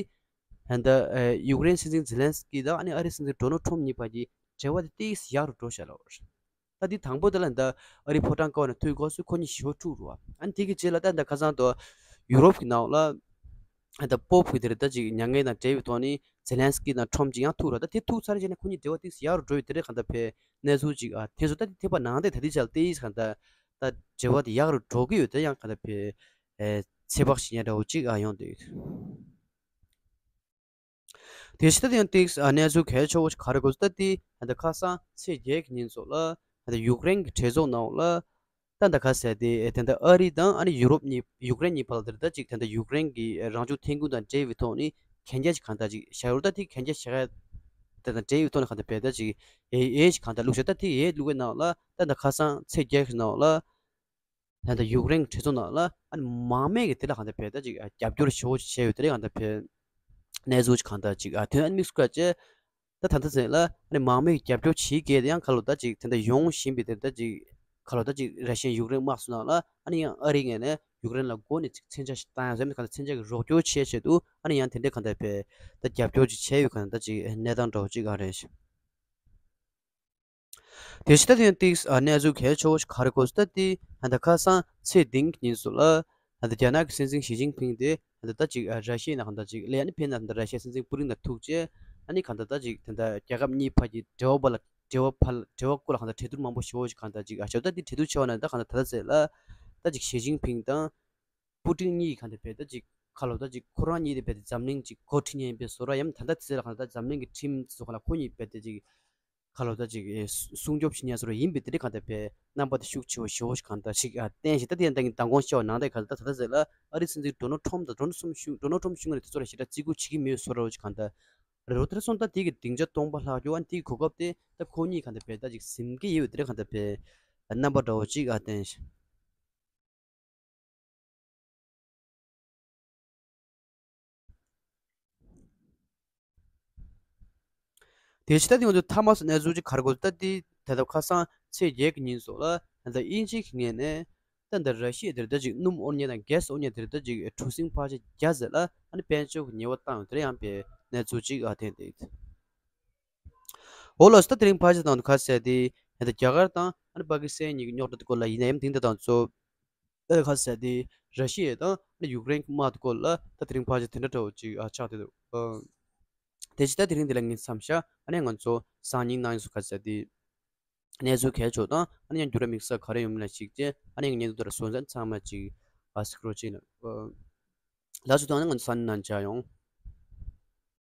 ད་ལྟ་ཨ་ཡུཀ་རེན་སྲིད་འཛིན་ཛེ་ལན་སི་ཀི་དང་ཨ་ནི་ཨ་རིའི་སྲིད་འཛིན་ཌོ་ནལ་ཊམ་གཉིས་བར་གྱི་འབྲེལ་བ་དེ་ཏོག་ཙམ་ཡག་རུ་འགྲོ་བཞག་ལ། ད་དེ་དང་པོ་དེ་ལ་ད་ཨ་རིའི་ཕོ་བྲང་ཀ་བ་ནས་ཐུག་སྐབས་སུ་ཁོ་གཉིས་ཞི་བ་འཁྲུག་རུ་བ། ཨ་ནི་དེ་གི་རྗེས་ལ་ད་ད་ཁ་སང་དུ་ཡུ་རོབ་ཀྱི་ནང་ལ་ད་པོབ་ཀྱི་དེ་རེད་ད་ཅིག་མྱ་ངན་དང་འབྲེལ་བའི་ཐོག་ནས་ཛེ་ལན་སི་ཀི་དང་ཊམ་གཅིག་ཡང་ཐུག་ར། ད་དེ་ཐུག་ཚར་རྗེས་ནས་ཁོ་གཉིས་འབྲེལ་བ་ཏོག་ཙམ་ཡག་རུ་འགྲོ་ཡི་དེ་རེད་གང་ལྟར་བས་གནས་ཚུལ་ཅིག་ཨ་དེ་ཚོ་ད་དེ་ཐེབས་པ་ནང་དེ་ད་དེ་ཆ་ལ་ཏོག་ཙམ་གང་ལྟར་ད་འབྲེལ་བ་དེ་ཡག་རུ་འགྲོ་གི་ཡོད་དེ་ཡང་གང་ལྟར་བས་ཚོད་དཔག་བྱེད་ཉན་འདྲ་བོ་ཅིག་ཨ་ཡོང་བསྡད་ཡོད། དེ་ཕྱི་ད་དེ་ཡང་ཏིག་ཨ་གནས་ཚུལ་གལ་ཆེ་བོ་ཞིག་ག་རེ་དགོས་ཟེར་ད་དེ་ད་ཁ་སང་ཚེས་བརྒྱད་ཀྱི་ཉིན་སོགས་ལ་ད་ཡུཀ་རེན་གྱི་གྲོས་ཚོགས་ནང་ལ་ད་ད་ག་ཟེར་དེ་ད་ད་ཨ་རི་དང་ཨ་ནི་ཡུ་རོབ་གཉིས་ཡུཀ་རེན་གཉིས་བར་ལ་དེ་ད་ཅིག་ད་ད་ཡུཀ་རེན་གྱི་རང་བྱུང་ཐོན་ཁུངས་དང་འབྲེལ་བའི་ཐོག་ནས་གན་རྒྱ་ཞིག་གང་ལྟར་ཅིག་བཞག་ཡོད་ད་དེ་གན་རྒྱ་བཞག་ཡ་ད་ད་འབྲེལ་བའི་ཐོག་ནས་གང་ལྟར་བས་ད་ཅིག་ཨེ་ཨེ་ཞིག་གང་ལྟར་བླུགས་ཤག་ད་དེ་ཨེ་བླུགས་པའི་ནང་ལ་ད་ད་ཁ་སང་ཚེས་བརྒྱད་ཀྱི་ནང་ལ། ད་ལྟ་ཡུཀ་རེན་གྱི་གྲོས་ཚོགས་ནང་ལ་ཨ་ནི་མང་མོས་ཀྱིས་དེ་ལ་གང་ལྟར་བས་ད་ཅིག་ཨ་རྒྱབ་སྐྱོར་ཞེ་པོ་ཅིག་བྱས་ཡོད་དེ་ལ་གང་ལྟར་བས་གནས་ཚུལ་ཅིག་གང་ལྟར་ཅིག་ཨ་དོན་ཨ་ནི་དམིགས་སུ་བཀར་བྱས་ད་ད་ལྟ་ཟེར་ལ་ཨ་ནི་མང་མོས་ཀྱིས་རྒྱབ་སྐྱོར་བྱེད་མཁན་དེ་ཡང་ག་ལོ་ད་ཅིག་དེ་འདྲ་ཡོང་བཞིན་པའི་དེ་ད་ཅིག་ག་ལོ་ད་ཅིག་ར་ཤི་ཡ་ཡུཀ་རེན་དམག་ཚོ་ནང་ལ་ཨ་ནི་ཡང་ཨ་རི་ངོས་ནས་ཡུཀ་རེན་ལ་མགོ་ནས་ཅིག་མཚོན་ཆ་ཞིག་བཏང་ཡང་ཟེར་ནས་གང་ལྟར་མཚོན་ཆ་གི་རོགས་སྐྱོར་བྱེད་ཆེད་དུ་ཨ་ནི་ཡང་དེ་འདྲ་གང་ལྟར་བས་ད་རྒྱབ་སྐྱོར་ཅིག་བྱས་ཡོད་གང་ལྟར་ཅིག་གནས་སྟངས་འདྲ་བོ་ཅིག་ཨ་རེད། དེ་ཕྱི་ད་དེ་ཡང་ཏིག་ཨ་གནས་ཚུལ་གལ་ཆེ་བོ་ཞིག་ག་རེ་དགོས་ཟེར་ད་དེ་ད་ལྟ་ཁ་སང་ཚེས་བདུན་གྱི་ཉིན་སོགས་ལ་ད་ལྟ་རྒྱ་ནག་གི་སྲིད་འཛིན་ཞི་ཅིན་ཕིང་དེ་ད་ལྟ་ད་ཅིག་ཨ་ར་ཤི་ཡའི་ནང་གང་ལྟར་ཅིག་ལ་ཨ་ནི་ཕེབས་ན་ད་ལྟ་ར་ཤི་ཡའི་སྲིད་འཛིན་པུ་ཏིན་དང་ཐུག་རྗེས་ཨ་ནི་གང་ལྟར་ད་ཅིག་ད་ལྟ་རྒྱལ་ཁབ་གཉིས་བར་གྱི་འབྲེལ་བ་བར་ལ་འབྲེལ་བ་བར་ལ་འབྲེལ་བ་སྐོར་ལ་གང་ལྟར་གྲོས་བསྡུར་མང་པོ་ཞེ་པོ་ཞིག་གང་ལྟར་ཅིག་ཨ་ཞོ་ད་དེ་གྲོས་བསྡུར་བྱས་པ་ན་ད་གང་ལྟར་ད་ལྟ་ཟེར་ལ་ད་ཅིག་ཞི་ཅིན་ཕིང་དང་། པུ་ཏིན་གཉིས་གང་ལྟར་བས་ད་ཅིག་ཁ་ལོ་ད་ཅིག་ཁོ་རང་གཉིས་དེ་བས་ད་འཛམ་གླིང་ཅིག་འགོ་ཁྲིད་མཁན་པའི་བཟོ་འདྲ་ཡང་ད་ལྟ་དེ་ལ་གང་ལྟར་འཛམ་གླིང་གི་ཁྲིམས་སོགས་ལ་ཁོ་གཉིས་བས་ད་ཅིག་ཁ་ལོ་ད་ཅིག་སྲུང་སྐྱོབ་བྱེད་མཁན་བཟོ་འདྲ་ཡིན་པས་དེ་འདྲ་གང་ལྟར་བས་རྣམ་པ་དེ་ཤུགས་ཆེ་བོ་ཞེ་བོ་ཞིག་གང་ལྟར་ཞིག་བསྟན་ཞིང་ད་དེ་ཡང་ད་གིན་མདང་དགོང་བཤད་པ་ནང་ལྟར་གང་ལྟར་ད་ལྟ་ཟེར་ལ་ཨ་རིའི་སྲིད་འཛིན་ཌོ་ནལ་ཊམ་དང་ཌོ་ནལ་ཊམ་གཞུང་ཌོ་ནལ་ཊམ་གཞུང་ནས་དེ་ཚོ་ལ་ཞེ་དྲག་བརྩི་བཀུར་བྱེད་ཀྱི་མེད་བཟོ་འདྲ་བོ་ཞིག་གང་ལྟར་རེད་འདུག་དེ་འདྲ་སོང་ཙང་དེ་གི་སྡིངས་ཆ་སྟོང་པ་ལྷག་རྒྱུ་ཨ་ནི་དེ་གི་གོ་སྐབས་དེ་ད་ཁོ་གཉིས་གང་ལྟར་བས་ད་ཅིག་ཟིན་གྱི་ཡོད་དེ་འདྲ་གང་ལྟར་བས་རྣམ་པ་འདྲ་བོ་ཅིག་ཨ་བསྟན་ཞིང་། དེ་ཕྱི་ད་དེ་ང་ཚོ་ཐ་མ་སུ་གནས་ཚུལ་ཅིག་ག་རེ་གོ་ད་དེ་ད་ལྟ་ཁ་སང་ཚེས་བརྒྱད་ཀྱི་ཉིན་སོགས་ལ་ད་ལྟ་དབྱིན་ཇི་གི་ངོས་ནས་ད་ལྟ་ར་ཤི་ཡ་དེར་ད་ཅིག་སྣུམ་དབོར་མཁན་དང་གྷེ་སི་དབོར་མཁན་དེར་ད་ཅིག་གྲུ་གཟིངས་ཕལ་ཆེར་བརྒྱ་ཙམ་ལ་ཨ་ནི་དཔལ་འབྱོར་གྱི་ཉེས་པ་བཏང་ཡོད་དེར་ཡང་པའི་གནས་ཚུལ་ཅིག་ཨ་བསྟན་ཏེ། འོ་ལགས་སོ། ད་དེ་རིང་ཕལ་ཆེར་དང་དུ་ཁ་གསལ་ཏེ་ད་ལྟ་རྒྱ་གར་དང་ཨ་ནི་པ་ཀི་སི་ཐན་གཉིས་ཀྱི་རྙོག་དྲ་དེ་སྐོར་ལ་ཡིན་ན་ཡང་དེང་དེ་དང་གཙོ་ཨ་ཁ་གསལ་ཏེ་ར་ཤི་ཡ་དང་ཨ་ནི་ཡུཀ་རེན་གྱི་དམག་དེ་སྐོར་ལ་ད་དེ་རིང་ཕལ་ཆེར་དེ་འདྲ་འདྲ་བོ་ཅིག་ཨ་ཆགས་བསྡད་འདུག་ཨ། དེ་ཅི་ད་དེ་རིང་འདི་ལ་ངས་མཚམས་བཞག་ཨ་ནི་ང་ཚོ་སང་ཉིན་གནངས་ཉིན་སུ་ཁ་གསལ་ཏེ་གནས་ཚུལ་གལ་ཆེ་བ་དང་ཨ་ནི་ཡང་འགྱུར་བ་དམིགས་བསལ་ག་རེ་ཡོང་མིན་ལ་གཞིགས་རྗེས་ཨ་ནི་ངས་ཉིན་དུ་དེར་སོང་ཙང་ཚང་མ་ཅིག་ཨ་གཟིགས་རོགས་བྱེད་ན། ལགས་སོ། ད་ནི་ང་ཚོ་སང་ཉིན་ནང་མཇལ་ཡོང་།